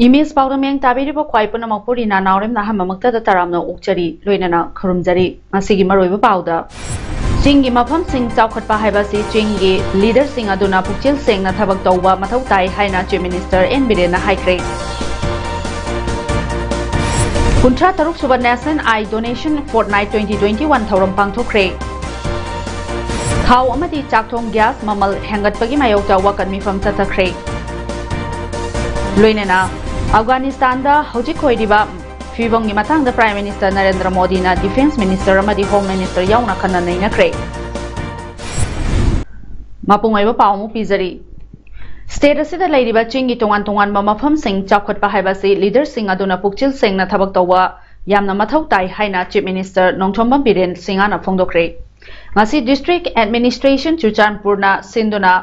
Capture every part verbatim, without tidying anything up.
Image ꯄꯥꯎꯗ ꯃꯤꯠꯌꯦꯡ ꯇꯥꯕꯤꯔꯤꯕ ꯈ꯭ꯋꯥꯏ ꯄꯨꯝꯅꯃꯛꯄꯨ ꯔꯤꯅꯥ ꯅꯥꯎꯔꯦꯝꯅ ꯑꯍꯥꯟꯕꯃꯛꯇꯗ ꯇꯔꯥꯝꯅ ꯑꯣꯛꯆꯔꯤ, ꯂꯣꯏꯅꯅ ꯈꯨꯔꯨꯝꯖꯔꯤ꯫ ꯉꯁꯤꯒꯤ ꯃꯔꯨꯑꯣꯏꯕ ꯄꯥꯎꯗ, ꯆꯤꯡꯒꯤ ꯃꯐꯝꯁꯤꯡ ꯆꯥꯎꯈꯠꯄ ꯍꯥꯏꯕ ꯑꯁꯤ ꯆꯤꯡꯒꯤ ꯂꯤꯗꯔꯁꯤꯡ ꯑꯗꯨꯅ ꯄꯨꯛꯆꯦꯜ ꯁꯦꯡꯅ ꯊꯕꯛ ꯇꯧꯕ ꯃꯊꯧ ꯇꯥꯏ ꯍꯥꯏꯅ ꯆꯤꯐ ꯃꯤꯅꯤꯁꯇꯔ ꯑꯦꯟ ꯕꯤꯔꯦꯟꯅ ꯍꯥꯏꯈ꯭ꯔꯦ꯫ ꯀꯨꯟꯊ꯭ꯔꯥ ꯇꯔꯨꯛ ꯁꯨꯕ National Eye Donation Fortnight twenty twenty-one ꯊꯧꯔꯝ ꯄꯥꯡꯊꯣꯛꯈ꯭ꯔꯦ꯫ ꯊꯥꯎ ꯑꯃꯗꯤ ꯆꯥꯛꯊꯣꯡ ꯒ꯭ꯌꯥꯁ ꯃꯃꯜ ꯍꯦꯟꯒꯠꯄꯒꯤ ꯃꯥꯌꯣꯛꯇ ꯋꯥꯀꯠ ꯃꯤꯐꯝ ꯆꯠꯊꯈ꯭ꯔꯦ꯫ ꯂꯣꯏꯅꯅ ꯑꯐꯒꯥꯅꯤꯁꯇꯥꯟꯗ ꯍꯧꯖꯤꯛ ꯑꯣꯏꯔꯤꯕ ꯐꯤꯕꯝꯒꯤ ꯃꯇꯥꯡꯗ ꯄ꯭ꯔꯥꯏꯝ ꯃꯤꯅꯤꯁꯇꯔ ꯅꯔꯦꯟꯗ꯭ꯔ ꯃꯣꯗꯤꯅ ꯗꯤꯐꯦꯟꯁ ꯃꯤꯅꯤꯁꯇꯔ ꯑꯃꯗꯤ ꯍꯣꯝ ꯃꯤꯅꯤꯁꯇꯔ ꯌꯥꯎꯅ ꯈꯟꯅ ꯅꯩꯅꯈ꯭ꯔꯦ꯫ ꯃꯄꯨꯡ ꯑꯣꯏꯕ ꯄꯥꯎ ꯑꯃꯨꯛ ꯄꯤꯖꯔꯤ꯫ ꯁ꯭ꯇꯦꯠ ꯑꯁꯤꯗ ꯂꯩꯔꯤꯕ ꯆꯤꯡꯒꯤ ꯇꯣꯉꯥꯟ ꯇꯣꯉꯥꯟꯕ ꯃꯐꯝꯁꯤꯡ ꯆꯥꯎꯈꯠꯄ ꯍꯥꯏꯕ ꯑꯁꯤ ꯂꯤꯗꯔꯁꯤꯡ ꯑꯗꯨꯅ ꯄꯨꯛꯆꯦꯜ ꯁꯦꯡꯅ ꯊꯕꯛ ꯇꯧꯕ ꯌꯥꯝꯅ ꯃꯊꯧ ꯇꯥꯏ ꯍꯥꯏꯅ ꯆꯤꯐ ꯃꯤꯅꯤꯁꯇꯔ ꯅꯣꯡꯊꯣꯝꯕꯝ ꯕꯤꯔꯦꯟ ꯁꯤꯡꯍꯅ ꯐꯣꯡꯗꯣꯛꯈ꯭ꯔꯦ꯫ ꯉꯁꯤ ꯗꯤꯁꯇ꯭ꯔꯤꯛ ꯑꯦꯗꯃꯤꯅꯤꯁꯇ꯭ꯔꯦꯁꯟ ꯆꯨꯔꯆꯥꯟꯄꯨꯔꯅ ꯁꯤꯟꯗꯨꯅ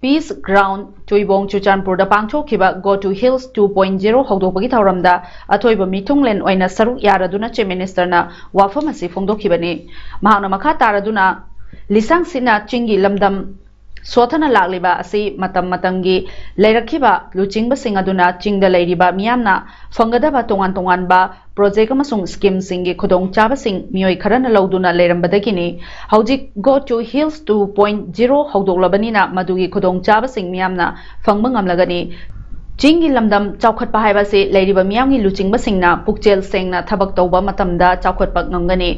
ꯄꯤꯁ ꯒ꯭ꯔꯥꯎꯟ ꯇꯨꯏꯕꯣꯡ ꯆꯨꯔꯆꯥꯟꯄꯨꯔꯗ ꯄꯥꯡꯊꯣꯛꯈꯤꯕ Go to Hills two point zero ꯍꯧꯗꯣꯛꯄꯒꯤ ꯊꯧꯔꯝꯗ ꯑꯊꯣꯏꯕ ꯃꯤꯊꯨꯡꯂꯦꯟ ꯑꯣꯏꯅ ꯁꯔꯨꯛ ꯌꯥꯔꯗꯨꯅ ꯆꯤꯐ ꯃꯤꯅꯤꯁꯇꯔꯅ ꯋꯥꯐꯝ ꯑꯁꯤ ꯐꯣꯡꯗꯣꯛꯈꯤꯕꯅꯤ꯫ ꯃꯍꯥꯛꯅ ꯃꯈꯥ ꯇꯥꯔꯗꯨꯅ ꯂꯤꯁꯥꯡ ꯁꯤꯠꯅ ꯆꯤꯡꯒꯤ ꯂꯝꯗꯝ ꯁꯣꯊꯅ ꯂꯥꯛꯂꯤꯕ ꯑꯁꯤ ꯃꯇꯝ ꯃꯇꯝꯒꯤ ꯂꯩꯔꯛꯈꯤꯕ ꯂꯨꯆꯤꯡꯕꯁꯤꯡ ꯑꯗꯨꯅ ꯆꯤꯡꯗ ꯂꯩꯔꯤꯕ ꯃꯤꯌꯥꯝꯅ ꯐꯪꯒꯗꯕ ꯇꯣꯉꯥꯟ ꯇꯣꯉꯥꯟꯕ ꯄ꯭ꯔꯣꯖꯦꯛ ꯑꯃꯁꯨꯡ ꯁ꯭ꯀꯤꯝꯁꯤꯡꯒꯤ ꯈꯨꯗꯣꯡꯆꯥꯕꯁꯤꯡ ꯃꯤꯑꯣꯏ ꯈꯔꯅ ꯂꯧꯗꯨꯅ ꯂꯩꯔꯝꯕꯗꯒꯤꯅꯤ꯫ ꯍꯧꯖꯤꯛ Go to Hills two point zero ꯍꯧꯗꯣꯛꯂꯕꯅꯤꯅ ꯃꯗꯨꯒꯤ ꯈꯨꯗꯣꯡꯆꯥꯕꯁꯤꯡ ꯃꯤꯌꯥꯝꯅ ꯐꯪꯕ ꯉꯝꯂꯒꯅꯤ꯫ ꯆꯤꯡꯒꯤ ꯂꯝꯗꯝ ꯆꯥꯎꯈꯠꯄ ꯍꯥꯏꯕꯁꯤ ꯂꯩꯔꯤꯕ ꯃꯤꯌꯥꯝꯒꯤ ꯂꯨꯆꯤꯡꯕꯁꯤꯡꯅ ꯄꯨꯛꯆꯦꯜ ꯁꯦꯡꯅ ꯊꯕꯛ ꯇꯧꯕ ꯃꯇꯝꯗ ꯆꯥꯎꯈꯠꯄ ꯉꯝꯒꯅꯤ꯫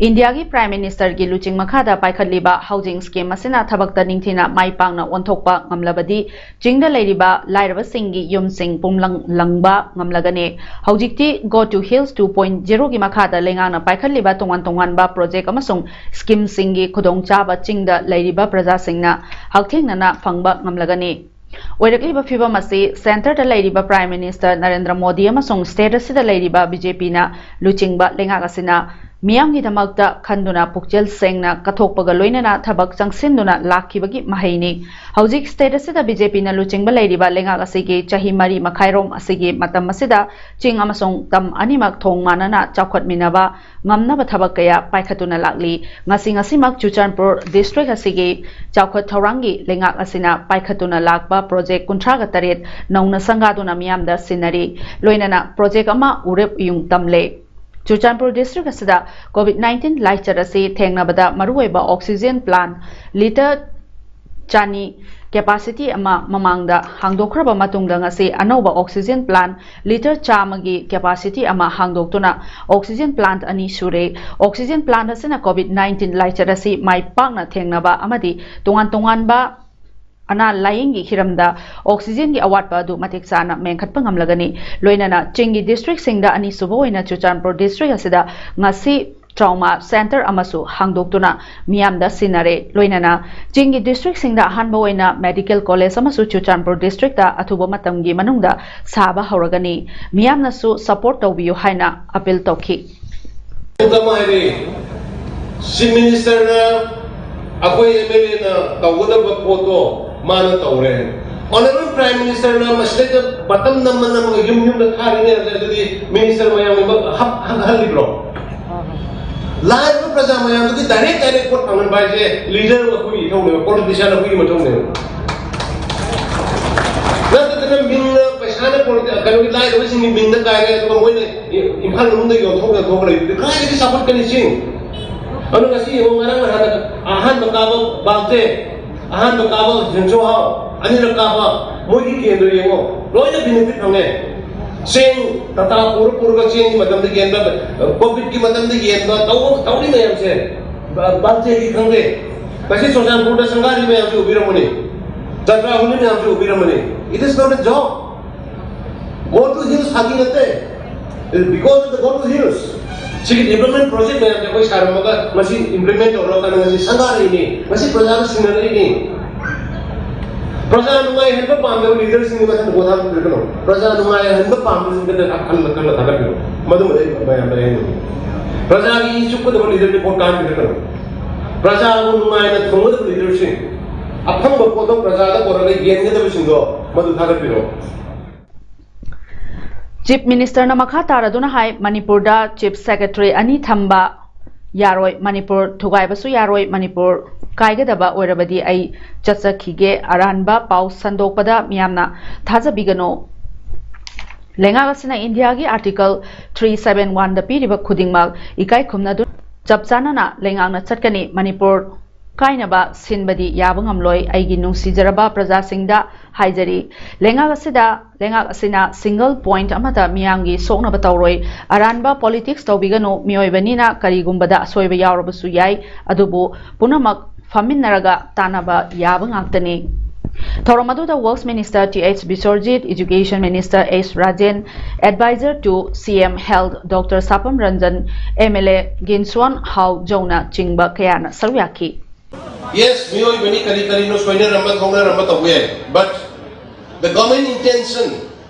ꯏꯟꯗꯤꯌꯥꯒꯤ ꯄ꯭ꯔꯥꯏꯝ ꯃꯤꯅꯤꯁꯇꯔꯒꯤ ꯂꯨꯆꯤꯡ ꯃꯈꯥꯗ ꯄꯥꯏꯈꯠꯂꯤꯕ ꯍꯥꯎꯖꯤꯡ ꯁ꯭ꯀꯤꯝ ꯑꯁꯤꯅ ꯊꯕꯛꯇ ꯅꯤꯡꯊꯤꯅ ꯃꯥꯏ ꯄꯥꯛꯅ ꯑꯣꯟꯊꯣꯛꯄ ꯉꯝꯂꯕꯗꯤ ꯆꯤꯡꯗ ꯂꯩꯔꯤꯕ ꯂꯥꯏꯔꯕꯁꯤꯡꯒꯤ ꯌꯨꯝꯁꯤꯡ ꯄꯨꯝꯂꯪ ꯂꯪꯕ ꯉꯝꯂꯒꯅꯤ꯫ ꯍꯧꯖꯤꯛꯇꯤ Go to Hills two point zero ꯒꯤ ꯃꯈꯥꯗ ꯂꯩꯉꯥꯛꯅ ꯄꯥꯏꯈꯠꯂꯤꯕ ꯇꯣꯉꯥꯟ ꯇꯣꯉꯥꯟꯕ ꯄ꯭ꯔꯣꯖꯦꯛ ꯑꯃꯁꯨꯡ ꯁ꯭ꯀꯤꯝꯁꯤꯡꯒꯤ ꯈꯨꯗꯣꯡꯆꯥꯕ ꯆꯤꯡꯗ ꯂꯩꯔꯤꯕ ꯄ꯭ꯔꯖꯥꯁꯤꯡꯅ ꯍꯛꯊꯦꯡꯅꯅ ꯐꯪꯕ ꯉꯝꯂꯒꯅꯤ꯫ ꯑꯣꯏꯔꯛꯂꯤꯕ ꯐꯤꯕꯝ ꯑꯁꯤ ꯁꯦꯟꯇꯔꯗ ꯂꯩꯔꯤꯕ ꯄ꯭ꯔꯥꯏꯝ ꯃꯤꯅꯤꯁꯇꯔ ꯅꯔꯦꯟꯗ꯭ꯔ ꯃꯣꯗꯤ ꯑꯃꯁꯨꯡ ꯁ꯭ꯇꯦꯠ ꯑꯁꯤꯗ ꯂꯩꯔꯤꯕ ꯕꯤ ꯖꯦ ꯄꯤꯅ ꯂꯨꯆꯤꯡꯕ ꯂꯩꯉꯥꯛ ꯑꯁꯤꯅ ꯃꯤꯌꯥꯝꯒꯤꯗꯃꯛꯇ ꯈꯟꯗꯨꯅ ꯄꯨꯛꯆꯦꯜ ꯁꯦꯡꯅ ꯀꯠꯊꯣꯛꯄꯒ ꯂꯣꯏꯅꯅ ꯊꯕꯛ ꯆꯪꯁꯤꯟꯗꯨꯅ ꯂꯥꯛꯈꯤꯕꯒꯤ ꯃꯍꯩꯅꯤ꯫ ꯍꯧꯖꯤꯛ state ꯑꯁꯤꯗ BJPꯅ ꯂꯨꯆꯤꯡꯕ ꯂꯩꯔꯤꯕ ꯂꯩꯉꯥꯛ ꯑꯁꯤꯒꯤ ꯆꯍꯤ ꯃꯔꯤ ꯃꯈꯥꯏꯔꯣꯝ ꯑꯁꯤꯒꯤ ꯃꯇꯝ ꯑꯁꯤꯗ ꯆꯤꯡ ꯑꯃꯁꯨꯡ ꯇꯝ ꯑꯅꯤꯃꯛ ꯊꯣꯡ ꯃꯥꯟꯅꯅ ꯆꯥꯎꯈꯠꯃꯤꯟꯅꯕ ꯉꯝꯅꯕ ꯊꯕꯛ ꯀꯌꯥ ꯄꯥꯏꯈꯠꯇꯨꯅ ꯂꯥꯛꯂꯤ꯫ ꯉꯁꯤ ꯉꯁꯤꯃꯛ ꯆꯨꯔꯆꯥꯟꯄꯨꯔ district ꯑꯁꯤꯒꯤ ꯆꯥꯎꯈꯠ ꯊꯧꯔꯥꯡꯒꯤ ꯂꯩꯉꯥꯛ ꯑꯁꯤꯅ ꯄꯥꯏꯈꯠꯇꯨꯅ ꯂꯥꯛꯄ project ꯀꯨꯟꯊ꯭ꯔꯥꯒ ꯇꯔꯦꯠ ꯅꯧꯅ ꯁꯪꯒꯥꯗꯨꯅ ꯃꯤꯌꯥꯝꯗ ꯁꯤꯟꯅꯔꯤ꯫ ꯂꯣꯏꯅꯅ project ꯑꯃ ꯎꯔꯦꯞ ꯎꯌꯨꯡ ꯇꯝꯂꯦ꯫ ꯆꯨꯔꯆꯥꯟꯄꯨꯔ district ꯑꯁꯤꯗ COVID nineteen ꯂꯥꯏꯆꯠ ꯑꯁꯤ ꯊꯦꯡꯅꯕꯗ ꯃꯔꯨꯑꯣꯏꯕ oxygen plant litre ꯆꯅꯤ capacity ꯑꯃ ꯃꯃꯥꯡꯗ ꯍꯥꯡꯗꯣꯛꯈ꯭ꯔꯕ ꯃꯇꯨꯡꯗ ꯉꯁꯤ ꯑꯅꯧꯕ oxygen plant litre ꯆꯥꯝꯃꯒꯤ capacity ꯑꯃ ꯍꯥꯡꯗꯣꯛꯇꯨꯅ oxygen plant ꯑꯅꯤ ꯁꯨꯔꯦ꯫ Oxygen plant ꯑꯁꯤꯅ COVID nineteen ꯂꯥꯏꯆꯠ ꯑꯁꯤ ꯃꯥꯏ ꯄꯥꯛꯅ ꯊꯦꯡꯅꯕ ꯑꯃꯗꯤ ꯇꯣꯉꯥꯟ ꯇꯣꯉꯥꯟꯕ ꯑꯅꯥ ꯂꯥꯌꯦꯡꯒꯤ ꯍꯤꯔꯝꯗ oxygenꯒꯤ ꯑꯋꯥꯠꯄ ꯑꯗꯨ ꯃꯇꯤꯛ ꯆꯥꯅ ꯃꯦꯟꯈꯠꯄ ꯉꯝꯂꯒꯅꯤ꯫ ꯂꯣꯏꯅꯅ ꯆꯤꯡꯒꯤ districtꯁꯤꯡꯗ ꯑꯅꯤꯁꯨꯕ ꯑꯣꯏꯅ ꯆꯨꯔꯆꯥꯟꯄꯨꯔ district ꯑꯁꯤꯗ ꯉꯁꯤ trauma centre ꯑꯃꯁꯨ ꯍꯥꯡꯗꯣꯛꯇꯨꯅ ꯃꯤꯌꯥꯝꯗ ꯁꯤꯟꯅꯔꯦ꯫ ꯂꯣꯏꯅꯅ ꯆꯤꯡꯒꯤ districtꯁꯤꯡꯗ ꯑꯍꯥꯟꯕ ꯑꯣꯏꯅ medical college ꯑꯃꯁꯨ ꯆꯨꯔꯆꯥꯟꯄꯨꯔ districtꯇ ꯑꯊꯨꯕ ꯃꯇꯝꯒꯤ ꯃꯅꯨꯡꯗ ꯁꯥꯕ ꯍꯧꯔꯒꯅꯤ꯫ ꯃꯤꯌꯥꯝꯅꯁꯨ support ꯇꯧꯕꯤꯌꯨ ꯍꯥꯏꯅ appeal ꯇꯧꯈꯤ꯫ ꯀꯃꯥꯏꯅ ꯍꯥꯏꯔꯤ? Chief Ministerꯅ ꯑꯩꯈꯣꯏ MLAꯅ ꯇꯧꯒꯗꯕ ꯄꯣꯠꯇꯣ ꯃꯥꯅ ꯇꯧꯔꯦ꯫ Honourable Prime Ministerꯅ ꯃꯁꯤꯗꯩꯗ button ꯅꯝꯃ ꯅꯝꯃꯒ ꯌꯨꯝ ꯌꯨꯝꯗ ꯊꯥꯔꯤꯅꯦ ꯍꯥꯏꯕꯗ ꯑꯗꯨꯗꯤ minister ꯃꯌꯥꯝꯒꯤ ꯍꯛ ꯍꯛꯍꯜꯂꯤꯕ꯭ꯔꯣ? ꯂꯥꯏꯔꯕ ꯄ꯭ꯔꯖꯥ ꯃꯌꯥꯝꯗꯨꯗꯤ direct direct ꯄꯣꯠ ꯐꯪꯍꯟꯕ ꯍꯥꯏꯁꯦ leader ꯑꯩꯈꯣꯏꯒꯤ ꯏꯊꯧꯅꯦꯕ, politician ꯑꯩꯈꯣꯏꯒꯤ ꯃꯊꯧꯅꯦꯕ꯫ ꯅꯠꯇꯗꯅ ꯃꯤꯡꯅ ꯄꯩꯁꯥꯅ ꯄꯣꯂꯤꯇꯤ-, ꯀꯩꯅꯣꯒꯤ ꯂꯥꯏꯔꯕꯁꯤꯡꯒꯤ ꯃꯤꯡꯗ ꯀꯥꯏꯔꯦ, ꯑꯗꯨꯒ ꯃꯣꯏꯅ ꯏꯝꯐꯥꯜ ꯃꯅꯨꯡꯗ ꯌꯣꯟꯊꯣꯛ ꯌꯣꯟꯊꯣꯛꯑ ꯂꯩꯕꯗꯨꯗꯤ ꯀꯗꯥꯏꯗꯒꯤ ꯆꯥꯎꯈꯠꯀꯅꯤ ꯆꯤꯡ? ꯑꯗꯨ ꯉꯁꯤ ꯌꯦꯡꯉꯨ, ꯉꯔꯥꯡ ꯅꯍꯥꯟ ꯑꯍꯥꯟꯕ ꯀꯥꯕ ꯕꯥꯜꯇꯦ, ꯑꯍꯥꯟꯕ ꯀꯥꯕ ꯖꯤꯟꯆꯣ ꯍꯥꯎ, ꯑꯅꯤꯔꯛ ꯀꯥꯕ, ꯃꯣꯏꯒꯤ ꯀꯦꯟꯗ꯭ꯔ ꯌꯦꯡꯉꯣ, ꯂꯣꯏꯅ benefit ꯐꯪꯉꯦ꯫ ꯆꯦꯡ ꯇꯇꯥ ꯄꯨꯔ ꯄꯨꯔꯒ ꯆꯦꯡꯒꯤ ꯃꯇꯝꯗ ꯌꯦꯟꯕ, COVIDꯀꯤ ꯃꯇꯝꯗ ꯌꯦꯟꯕ, ꯇꯧ-, ꯇꯧꯔꯤ ꯃꯌꯥꯝꯁꯦ, ꯕꯥꯜꯇꯦꯒꯤ ꯈꯪꯗꯦ, ꯉꯁꯤ ꯆꯨꯔꯆꯥꯟꯄꯨꯔꯗ ꯁꯪꯒꯥꯔꯤ ꯃꯌꯥꯝꯁꯨ ꯎꯕꯤꯔꯝꯃꯅꯤ, ꯖꯇ꯭ꯔꯥ ꯍꯨꯜꯂꯤ ꯃꯌꯥꯝꯁꯨ ꯎꯕꯤꯔꯝꯃꯅꯤ꯫ It is not a joke. Go to hills ꯐꯥꯒꯤ ꯅꯠꯇꯦ꯫ Because of the Go to Hills, ꯁꯤꯒꯤ development project ꯃꯌꯥꯝꯁꯦ ꯑꯩꯈꯣꯏ ꯁꯥꯔꯝꯃꯒ ꯉꯁꯤ implement ꯇꯧꯔꯀꯥꯟꯗ ꯉꯁꯤ ꯁꯪꯒꯥꯔꯛꯏꯅꯤ, ꯉꯁꯤ ꯄ꯭ꯔꯖꯥꯗ ꯁꯤꯟꯅꯔꯛꯏꯅꯤ꯫ ꯄ꯭ꯔꯖꯥ ꯅꯨꯡꯉꯥꯏꯍꯟꯕ ꯄꯥꯝꯗꯕ leaderꯁꯤꯡꯒꯤ ꯃꯊꯛꯇ ꯄꯣꯊꯥꯕꯤꯔꯛꯀꯅꯣ꯫ ꯄ꯭ꯔꯖꯥ ꯅꯨꯡꯉꯥꯏꯍꯟꯕ ꯄꯥꯝꯕꯁꯤꯡꯗ ꯈꯜꯂ ꯈꯜꯂ ꯊꯥꯒꯠꯄꯤꯔꯣ꯫ ꯃꯗꯨꯃꯗꯤ ꯑꯩ ꯃꯌꯥꯝꯗ ꯍꯥꯏꯅꯤꯡꯉꯤ꯫ ꯄ꯭ꯔꯖꯥꯒꯤ ꯏ ꯆꯨꯞꯀꯗꯕ ꯂꯤꯗꯔꯗꯤ ꯚꯣꯠ ꯀꯥꯍꯟꯕꯤꯔꯛꯀꯅꯨ꯫ ꯄ꯭ꯔꯖꯥꯕꯨ ꯅꯨꯡꯉꯥꯏꯅ ꯊꯝꯒꯗꯕ ꯂꯤꯗꯔꯁꯤꯡ, ꯑꯐꯪꯕ ꯄꯣꯠꯇꯣ ꯄ꯭ꯔꯖꯥꯗ ꯄꯨꯔꯛꯑꯒ ꯌꯦꯟꯒꯗꯕꯁꯤꯡꯗꯣ ꯃꯗꯨ ꯊꯥꯒꯠꯄꯤꯔꯛꯑꯣ꯫ ꯆꯤꯐ ꯃꯤꯅꯤꯁꯇꯔꯅ ꯃꯈꯥ ꯇꯥꯔꯗꯨꯅ ꯍꯥꯏ, ꯃꯅꯤꯄꯨꯔꯗ ꯆꯤꯐ ꯁꯦꯀ꯭ꯔꯦꯇꯔꯤ ꯑꯅꯤ ꯊꯝꯕ ꯌꯥꯔꯣꯏ, ꯃꯅꯤꯄꯨꯔ ꯊꯨꯒꯥꯏꯕꯁꯨ ꯌꯥꯔꯣꯏ, ꯃꯅꯤꯄꯨꯔ ꯀꯥꯏꯒꯗꯕ ꯑꯣꯏꯔꯕꯗꯤ ꯑꯩ ꯆꯠꯆꯈꯤꯒꯦ꯫ ꯑꯔꯥꯟꯕ ꯄꯥꯎ ꯁꯟꯗꯣꯛꯄꯗ ꯃꯤꯌꯥꯝꯅ ꯊꯥꯖꯕꯤꯒꯅꯨ꯫ ꯂꯩꯉꯥꯛ ꯑꯁꯤꯅ ꯏꯟꯗꯤꯌꯥꯒꯤ ꯑꯥꯔꯇꯤꯀꯜ ꯊ꯭ꯔꯤ ꯁꯚꯦꯟ ꯋꯥꯟꯗ ꯄꯤꯔꯤꯕ ꯈꯨꯗꯤꯡꯃꯛ ꯏꯀꯥꯏ ꯈꯨꯝꯅꯗꯨꯅ ꯆꯞ ꯆꯥꯅꯅ ꯂꯩꯉꯥꯛꯅ ꯆꯠꯀꯅꯤ꯫ ꯃꯅꯤꯄꯨꯔ ꯀꯥꯏꯅꯕ ꯁꯤꯟꯕꯗꯤ ꯌꯥꯕ ꯉꯝꯂꯣꯏ꯫ ꯑꯩꯒꯤ ꯅꯨꯡꯁꯤꯖꯔꯕ ꯄ꯭ꯔꯖꯥꯁꯤꯡꯗ ꯍꯥꯏꯖꯔꯤ, ꯂꯩꯉꯥꯛ ꯑꯁꯤꯗ, ꯂꯩꯉꯥꯛ ꯑꯁꯤꯅ ꯁꯤꯡꯒꯜ ꯄꯣꯏꯟꯠ ꯑꯃꯠꯇ ꯃꯤꯌꯥꯝꯒꯤ ꯁꯣꯛꯅꯕ ꯇꯧꯔꯣꯏ꯫ ꯑꯔꯥꯟꯕ ꯄꯣꯂꯤꯇꯤꯛꯁ ꯇꯧꯕꯤꯒꯅꯨ꯫ ꯃꯤꯑꯣꯏꯕꯅꯤꯅ ꯀꯔꯤꯒꯨꯝꯕꯗ ꯑꯁꯣꯏꯕ ꯌꯥꯎꯔꯕꯁꯨ ꯌꯥꯏ, ꯑꯗꯨꯕꯨ ꯄꯨꯝꯅꯃꯛ ꯐꯝꯃꯤꯟꯅꯔꯒ ꯇꯥꯟꯅꯕ ꯌꯥꯕ ꯉꯥꯛꯇꯅꯤ꯫ ꯊꯧꯔꯝ ꯑꯗꯨꯗ works minister T H Biswajit, education minister S Rajen, adviser to C M health doctor Sapam Ranjan, M L A Ginsuanhau ꯖꯧꯅ ꯆꯤꯡꯕ ꯀꯌꯥꯅ ꯁꯔꯨꯛ ꯌꯥꯈꯤ꯫ Yes, ꯃꯤꯑꯣꯏꯕꯅꯤ, ꯀꯔꯤ ꯀꯔꯤꯅꯣ ꯁꯣꯏꯅꯔꯝꯕ ꯊꯣꯛꯅꯔꯝꯕ ꯇꯧꯕ ꯌꯥꯏ, but the government intention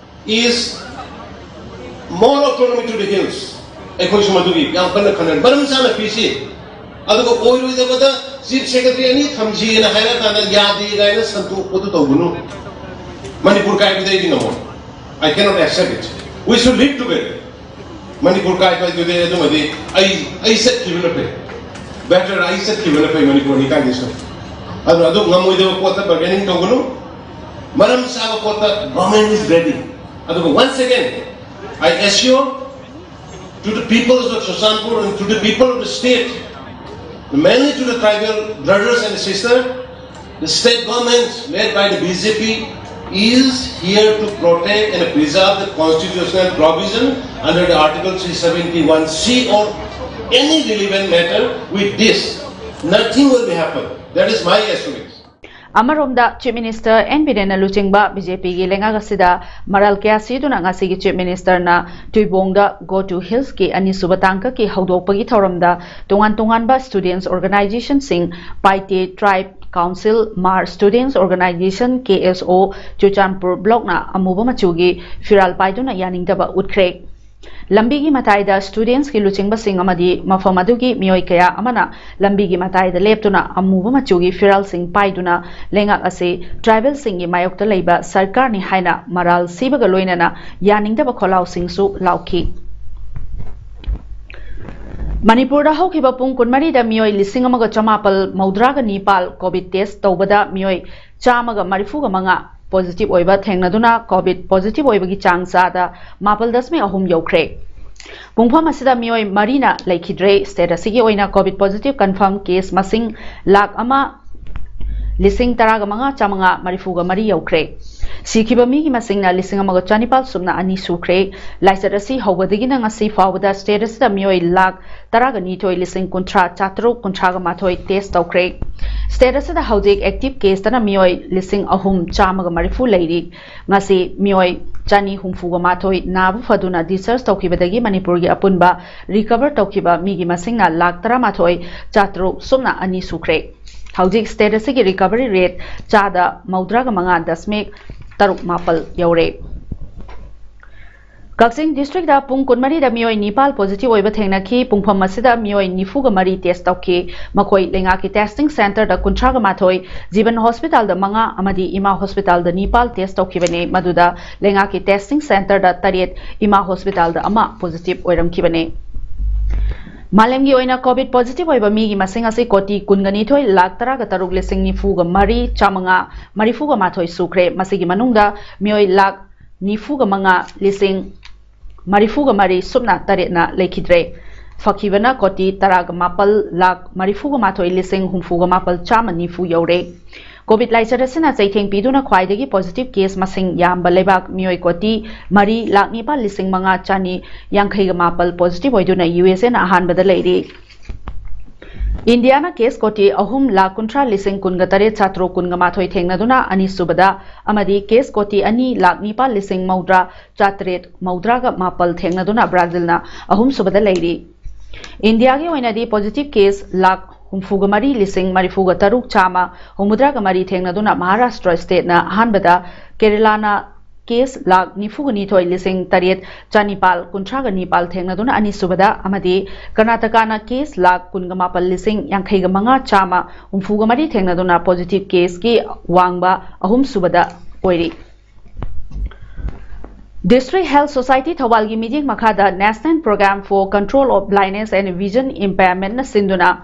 is more autonomy to the hills. ꯑꯩꯈꯣꯏꯁꯨ ꯃꯗꯨꯒꯤ ꯌꯥꯝ ꯀꯟꯅ ꯈꯟꯅꯔꯤ꯫ ꯃꯔꯝ ꯆꯥꯅ ꯄꯤꯁꯤ, ꯑꯗꯨꯒ ꯑꯣꯏꯔꯣꯏꯗꯕꯗ ꯆꯤꯐ ꯁꯦꯀ꯭ꯔꯦꯇꯔꯤ ꯑꯅꯤ ꯊꯝꯁꯤꯅ ꯍꯥꯏꯔꯀꯥꯟꯗ ꯌꯥꯗꯦ ꯀꯥꯏꯅ ꯁꯟꯗꯣꯛꯄꯗꯨ ꯇꯧꯒꯅꯨ꯫ ꯃꯅꯤꯄꯨꯔ ꯀꯥꯏꯕꯗꯤ ꯑꯩꯗꯤ ꯉꯝꯃꯣꯏ꯫ I cannot accept it. We should live together. Manipur ꯀꯥꯏꯕ ꯍꯥꯏꯗꯨꯗꯤ ꯑꯗꯨꯃꯗꯤ ꯑꯩ ꯑꯩ ꯆꯠꯈꯤꯕꯅ ꯐꯩ꯫ Better ꯑꯩ ꯆꯠꯈꯤꯕꯅ ꯐꯩ ꯃꯅꯤꯄꯨꯔ ꯑꯅꯤ ꯀꯥꯏꯗꯁꯨ꯫ ꯑꯗꯨꯅ ꯑꯗꯨ ꯉꯝꯃꯣꯏꯗꯕ ꯄꯣꯠꯇ bargaining ꯇꯧꯒꯅꯨ꯫ ꯃꯔꯝ ꯆꯥꯕ ꯄꯣꯠꯇ government is ready. ꯑꯗꯨꯒ once again, I assure to the people of Churachandpur and to the people of the state, mainly to the tribal brothers and sisters, the state government led by the B J P is here to protect and preserve the constitutional provision under the Article three seventy-one C or any relevant matter with this. Nothing will be happen. That is my assurance. ꯑꯃꯔꯣꯝꯗ chief minister and ꯕꯤꯔꯦꯟꯅ ꯂꯨꯆꯤꯡꯕ B J ꯄꯤꯒꯤ ꯂꯩꯉꯥꯛ ꯑꯁꯤꯗ ꯃꯔꯥꯜ ꯀꯌꯥ ꯁꯤꯗꯨꯅ ꯉꯁꯤꯒꯤ chief ꯃꯤꯅꯤꯁꯇꯔꯅ ꯇꯨꯏꯕꯣꯡꯗ Go to Hillsꯀꯤ ꯑꯅꯤꯁꯨꯕ ꯇꯥꯡꯀꯛꯀꯤ ꯍꯧꯗꯣꯛꯄꯒꯤ ꯊꯧꯔꯝꯗ ꯇꯣꯉꯥꯟ ꯇꯣꯉꯥꯟꯕ ꯁ꯭ꯇꯨꯗꯦꯟꯠꯁ ꯑꯣꯔꯒꯅꯥꯏꯖꯦꯁꯟꯁꯤꯡ, ꯄꯥꯏꯇꯦ ꯇ꯭ꯔꯥꯏꯕ ꯀꯥꯎꯟꯁꯤꯜ, ꯃꯥꯔ ꯁ꯭ꯇꯨꯗꯦꯟꯠꯁ ꯑꯣꯔꯒꯅꯥꯏꯖꯦꯁꯟ, ꯀꯦ ꯑꯦꯁ ꯑꯣ, ꯆꯨꯔꯆꯥꯟꯄꯨꯔ ꯕ꯭ꯂꯣꯛꯅ ꯑꯃꯨꯕ ꯃꯆꯨꯒꯤ ꯐꯤꯔꯥꯜ ꯄꯥꯏꯗꯨꯅ ꯌꯥꯅꯤꯡꯗꯕ ꯎꯠꯈ꯭ꯔꯦ꯫ ꯂꯝꯕꯤꯒꯤ ꯃꯇꯥꯏꯗ ꯁ꯭ꯇꯨꯗꯦꯟꯠꯁꯀꯤ ꯂꯨꯆꯤꯡꯕꯁꯤꯡ ꯑꯃꯗꯤ ꯃꯐꯝ ꯑꯗꯨꯒꯤ ꯃꯤꯑꯣꯏ ꯀꯌꯥ ꯑꯃꯅ ꯂꯝꯕꯤꯒꯤ ꯃꯇꯥꯏꯗ ꯂꯦꯞꯇꯨꯅ ꯑꯃꯨꯕ ꯃꯆꯨꯒꯤ ꯐꯤꯔꯥꯜꯁꯤꯡ ꯄꯥꯏꯗꯨꯅ ꯂꯩꯉꯥꯛ ꯑꯁꯤ ꯇ꯭ꯔꯥꯏꯕꯦꯜꯁꯤꯡꯒꯤ ꯃꯥꯌꯣꯛꯇ ꯂꯩꯕ ꯁꯔꯀꯥꯔꯅꯤ ꯍꯥꯏꯅ ꯃꯔꯥꯜ ꯁꯤꯕꯒ ꯂꯣꯏꯅꯅ ꯌꯥꯅꯤꯡꯗꯕ ꯈꯣꯜꯂꯥꯎꯁꯤꯡꯁꯨ ꯂꯥꯎꯈꯤ꯫ ꯃꯅꯤꯄꯨꯔꯗ ꯍꯧꯈꯤꯕ ꯄꯨꯡ ꯀꯨꯟꯃꯔꯤꯗ ꯃꯤꯑꯣꯏ ꯂꯤꯁꯤꯡ ꯑꯃꯒ ꯆꯃꯥꯄꯜ ꯃꯧꯗ꯭ꯔꯥꯒ ꯅꯤꯄꯥꯜ ꯀꯣꯚꯤꯗ ꯇꯦꯁ ꯇꯧꯕꯗ ꯃꯤꯑꯣꯏ ꯆꯥꯝꯃꯒ ꯃꯔꯤꯐꯨꯒ ꯃꯉꯥ ꯄꯣꯖꯤꯇꯤꯚ ꯑꯣꯏꯕ ꯊꯦꯡꯅꯗꯨꯅ ꯀꯣꯚꯤꯗ ꯄꯣꯖꯤꯇꯤꯚ ꯑꯣꯏꯕꯒꯤ ꯆꯥꯡ ꯆꯥꯗ ꯃꯥꯄꯜ ꯗꯁꯃꯤꯛ ꯑꯍꯨꯝ ꯌꯧꯈ꯭ꯔꯦ꯫ ꯄꯨꯡꯐꯝ ꯑꯁꯤꯗ ꯃꯤꯑꯣꯏ ꯃꯔꯤꯅ ꯂꯩꯈꯤꯗ꯭ꯔꯦ꯫ ꯁ꯭ꯇꯦꯠ ꯑꯁꯤꯒꯤ ꯑꯣꯏꯅ ꯀꯣꯚꯤꯗ ꯄꯣꯖꯤꯇꯤꯚ ꯀꯟꯐꯥꯔꯝ ꯀꯦꯁ ꯃꯁꯤꯡ ꯂꯥꯈ ꯑꯃ ꯂꯤꯁꯤꯡ ꯇꯔꯥꯒ ꯃꯉꯥ ꯆꯥꯃꯉꯥ ꯃꯔꯤꯐꯨꯒ ꯃꯔꯤ ꯌꯧꯈ꯭ꯔꯦ꯫ ꯁꯤꯈꯤꯕ ꯃꯤꯒꯤ ꯃꯁꯤꯡꯅ ꯂꯤꯁꯤꯡ ꯑꯃꯒ ꯆꯅꯤꯄꯥꯜ ꯁꯨꯞꯅ ꯑꯅꯤ ꯁꯨꯈ꯭ꯔꯦ꯫ ꯂꯥꯏꯆꯠ ꯑꯁꯤ ꯍꯧꯕꯗꯒꯤꯅ ꯉꯁꯤ ꯐꯥꯎꯕꯗ ꯁ꯭ꯇꯦꯠ ꯑꯁꯤꯗ ꯃꯤꯑꯣꯏ ꯂꯥꯈ ꯇꯔꯥꯒ ꯅꯤꯊꯣꯏ ꯂꯤꯁꯤꯡ ꯀꯨꯟꯊ꯭ꯔꯥ ꯆꯥꯇꯔꯨꯛ ꯀꯨꯟꯊ꯭ꯔꯥꯒ ꯃꯥꯊꯣꯏ ꯇꯦꯁ ꯇꯧꯈ꯭ꯔꯦ꯫ ꯁ꯭ꯇꯦꯠ ꯑꯁꯤꯗ ꯍꯧꯖꯤꯛ ꯑꯦꯛꯇꯤꯚ ꯀꯦꯁꯇꯅ ꯃꯤꯑꯣꯏ ꯂꯤꯁꯤꯡ ꯑꯍꯨꯝ ꯆꯥꯝꯃꯒ ꯃꯔꯤꯐꯨ ꯂꯩꯔꯤ꯫ ꯉꯁꯤ ꯃꯤꯑꯣꯏ ꯆꯅꯤ ꯍꯨꯝꯐꯨꯒ ꯃꯥꯊꯣꯏ ꯅꯥꯕ ꯐꯗꯨꯅ ꯗꯤꯁꯆꯥꯔꯖ ꯇꯧꯈꯤꯕꯗꯒꯤ ꯃꯅꯤꯄꯨꯔꯒꯤ ꯑꯄꯨꯟꯕ ꯔꯤꯀꯚꯔ ꯇꯧꯈꯤꯕ ꯃꯤꯒꯤ ꯃꯁꯤꯡꯅ ꯂꯥꯈ ꯇꯔꯥꯃꯥꯊꯣꯏ ꯆꯥꯇꯔꯨꯛ ꯁꯨꯞꯅ ꯑꯅꯤ ꯁꯨꯈ꯭ꯔꯦ꯫ ꯍꯧꯖꯤꯛ ꯁ꯭ꯇꯦꯠ ꯑꯁꯤꯒꯤ ꯔꯤꯀꯚꯔꯤ ꯔꯦꯠ ꯆꯥꯗ ꯃꯧꯗ꯭ꯔꯥꯒ ꯃꯉꯥ ꯗꯁꯃꯤꯛ ꯇꯔꯨꯛ ꯃꯥꯄꯜ ꯌꯧꯔꯦ꯫ ꯀꯛꯆꯤꯡ ꯗꯤꯁꯇ꯭ꯔꯤꯛꯇ ꯄꯨꯡ ꯀꯨꯟꯃꯔꯤꯗ ꯃꯤꯑꯣꯏ ꯅꯤꯄꯥꯜ ꯄꯣꯖꯤꯇꯤꯚ ꯑꯣꯏꯕ ꯊꯦꯡꯅꯈꯤ꯫ ꯄꯨꯡꯐꯝ ꯑꯁꯤꯗ ꯃꯤꯑꯣꯏ ꯅꯤꯐꯨꯒ ꯃꯔꯤ ꯇꯦꯁ ꯇꯧꯈꯤ꯫ ꯃꯈꯣꯏ ꯂꯩꯉꯥꯛꯀꯤ ꯇꯦꯁꯇꯤꯡ ꯁꯦꯟꯇꯔꯗ ꯀꯨꯟꯊ꯭ꯔꯥꯒ ꯃꯥꯊꯣꯏ, ꯖꯤꯕꯟ ꯍꯣꯁꯄꯤꯇꯥꯜꯗ ꯃꯉꯥ ꯑꯃꯗꯤ ꯏꯃꯥ ꯍꯣꯁꯄꯤꯇꯥꯜꯗ ꯅꯤꯄꯥꯜ ꯇꯦꯁ ꯇꯧꯈꯤꯕꯅꯤ꯫ ꯃꯗꯨꯗ ꯂꯩꯉꯥꯛꯀꯤ ꯇꯦꯁꯇꯤꯡ ꯁꯦꯟꯇꯔꯗ ꯇꯔꯦꯠ, ꯏꯃꯥ ꯍꯣꯁꯄꯤꯇꯥꯜꯗ ꯑꯃ ꯄꯣꯖꯤꯇꯤꯚ ꯑꯣꯏꯔꯝꯈꯤꯕꯅꯤ꯫ ꯃꯥꯂꯦꯝꯒꯤ ꯑꯣꯏꯅ ꯀꯣꯚꯤꯗ ꯄꯣꯖꯤꯇꯤꯚ ꯑꯣꯏꯕ ꯃꯤꯒꯤ ꯃꯁꯤꯡ ꯑꯁꯤ ꯀꯣꯇꯤ ꯀꯨꯟꯒ ꯅꯤꯊꯣꯏ ꯂꯥꯈ ꯇꯔꯥꯒ ꯇꯔꯨꯛ ꯂꯤꯁꯤꯡ ꯅꯤꯐꯨꯒ ꯃꯔꯤ ꯆꯥꯃꯉꯥ ꯃꯔꯤꯐꯨꯒ ꯃꯥꯊꯣꯏ ꯁꯨꯈ꯭ꯔꯦ꯫ ꯃꯁꯤꯒꯤ ꯃꯅꯨꯡꯗ ꯃꯤꯑꯣꯏ ꯂꯥꯈ ꯅꯤꯐꯨꯒ ꯃꯉꯥ ꯂꯤꯁꯤꯡ ꯃꯔꯤꯐꯨꯒ ꯃꯔꯤ ꯁꯨꯞꯅ ꯇꯔꯦꯠꯅ ꯂꯩꯈꯤꯗ꯭ꯔꯦ꯫ ꯐꯈꯤꯕꯅ ꯀꯣꯇꯤ ꯇꯔꯥꯒ ꯃꯥꯄꯜ ꯂꯥꯈ ꯃꯔꯤꯐꯨꯒ ꯃꯥꯊꯣꯏ ꯂꯤꯁꯤꯡ ꯍꯨꯝꯐꯨꯒ ꯃꯥꯄꯜ ꯆꯥꯝꯃ ꯅꯤꯐꯨ ꯌꯧꯔꯦ꯫ ꯀꯣꯚꯤꯗ ꯂꯥꯏꯆꯠ ꯑꯁꯤꯅ ꯆꯩꯊꯦꯡ ꯄꯤꯗꯨꯅ ꯈ꯭ꯋꯥꯏꯗꯒꯤ ꯄꯣꯖꯤꯇꯤꯚ ꯀꯦꯁ ꯃꯁꯤꯡ ꯌꯥꯝꯕ ꯂꯩꯕꯥꯛ ꯃꯤꯑꯣꯏ ꯀꯣꯇꯤ ꯃꯔꯤ ꯂꯥꯈ ꯅꯤꯄꯥꯜ ꯂꯤꯁꯤꯡ ꯃꯉꯥ ꯆꯅꯤ ꯌꯥꯡꯈꯩꯒ ꯃꯥꯄꯜ ꯄꯣꯖꯤꯇꯤꯚ ꯑꯣꯏꯗꯨꯅ ꯌꯨ ꯑꯦꯁ ꯑꯦꯅ ꯑꯍꯥꯟꯕꯗ ꯂꯩꯔꯤ꯫ ꯏꯟꯗꯤꯌꯥꯅ ꯀꯦꯁ ꯀꯣꯇꯤ ꯑꯍꯨꯝ ꯂꯥꯈ ꯀꯨꯟꯊ꯭ꯔꯥ ꯂꯤꯁꯤꯡ ꯀꯨꯟꯒ ꯇꯔꯦꯠ ꯆꯥꯇ꯭ꯔꯨꯛ ꯀꯨꯟꯒ ꯃꯥꯊꯣꯏ ꯊꯦꯡꯅꯗꯨꯅ ꯑꯅꯤꯁꯨꯕꯗ ꯑꯃꯗꯤ ꯀꯦꯁ ꯀꯣꯇꯤ ꯑꯅꯤ ꯂꯥꯈ ꯅꯤꯄꯥꯜ ꯂꯤꯁꯤꯡ ꯃꯧꯗ꯭ꯔꯥ ꯆꯥꯇꯔꯦꯠ ꯃꯧꯗ꯭ꯔꯥꯒ ꯃꯥꯄꯜ ꯊꯦꯡꯅꯗꯨꯅ ꯕ꯭ꯔꯥꯖꯤꯜꯅ ꯑꯍꯨꯝꯁꯨꯕꯗ ꯂꯩꯔꯤ꯫ ꯏꯟꯗꯤꯌꯥꯒꯤ ꯑꯣꯏꯅꯗꯤ ꯄꯣꯖꯤꯇꯤꯚ ꯀꯦꯁ ꯂꯥꯈ ꯍꯨꯝꯐꯨꯒ ꯃꯔꯤ ꯂꯤꯁꯤꯡ ꯃꯔꯤꯐꯨꯒ ꯇꯔꯨꯛ ꯆꯥꯝꯃ ꯍꯨꯝꯐꯨꯇꯔꯥꯒ ꯃꯔꯤ ꯊꯦꯡꯅꯗꯨꯅ ꯃꯍꯥꯔꯥꯁꯇ꯭ꯔ ꯁ꯭ꯇꯦꯠꯅ ꯑꯍꯥꯟꯕꯗ, ꯀꯦꯔꯂꯥꯅ case ꯂꯥꯈ ꯅꯤꯐꯨꯒ ꯅꯤꯊꯣꯏ ꯂꯤꯁꯤꯡ ꯇꯔꯦꯠ ꯆꯅꯤꯄꯥꯜ ꯀꯨꯟꯊ꯭ꯔꯥꯒ ꯅꯤꯄꯥꯜ ꯊꯦꯡꯅꯗꯨꯅ ꯑꯅꯤꯁꯨꯕꯗ, ꯑꯃꯗꯤ ꯀꯔꯅꯥꯇꯀꯥꯅ case ꯂꯥꯈ ꯀꯨꯟꯒ ꯃꯥꯄꯜ ꯂꯤꯁꯤꯡ ꯌꯥꯡꯈꯩꯒ ꯃꯉꯥ ꯆꯥꯝꯃ ꯍꯨꯝꯐꯨꯒ ꯃꯔꯤ ꯊꯦꯡꯅꯗꯨꯅ positive caseꯀꯤ ꯋꯥꯡꯕ ꯑꯍꯨꯝꯁꯨꯕꯗ ꯑꯣꯏꯔꯤ꯫ District Health Society ꯊꯧꯕꯥꯜꯒꯤ ꯃꯤꯠꯌꯦꯡ ꯃꯈꯥꯗ National Program for Control of Blindness and Vision Impairmentꯅ ꯁꯤꯟꯗꯨꯅ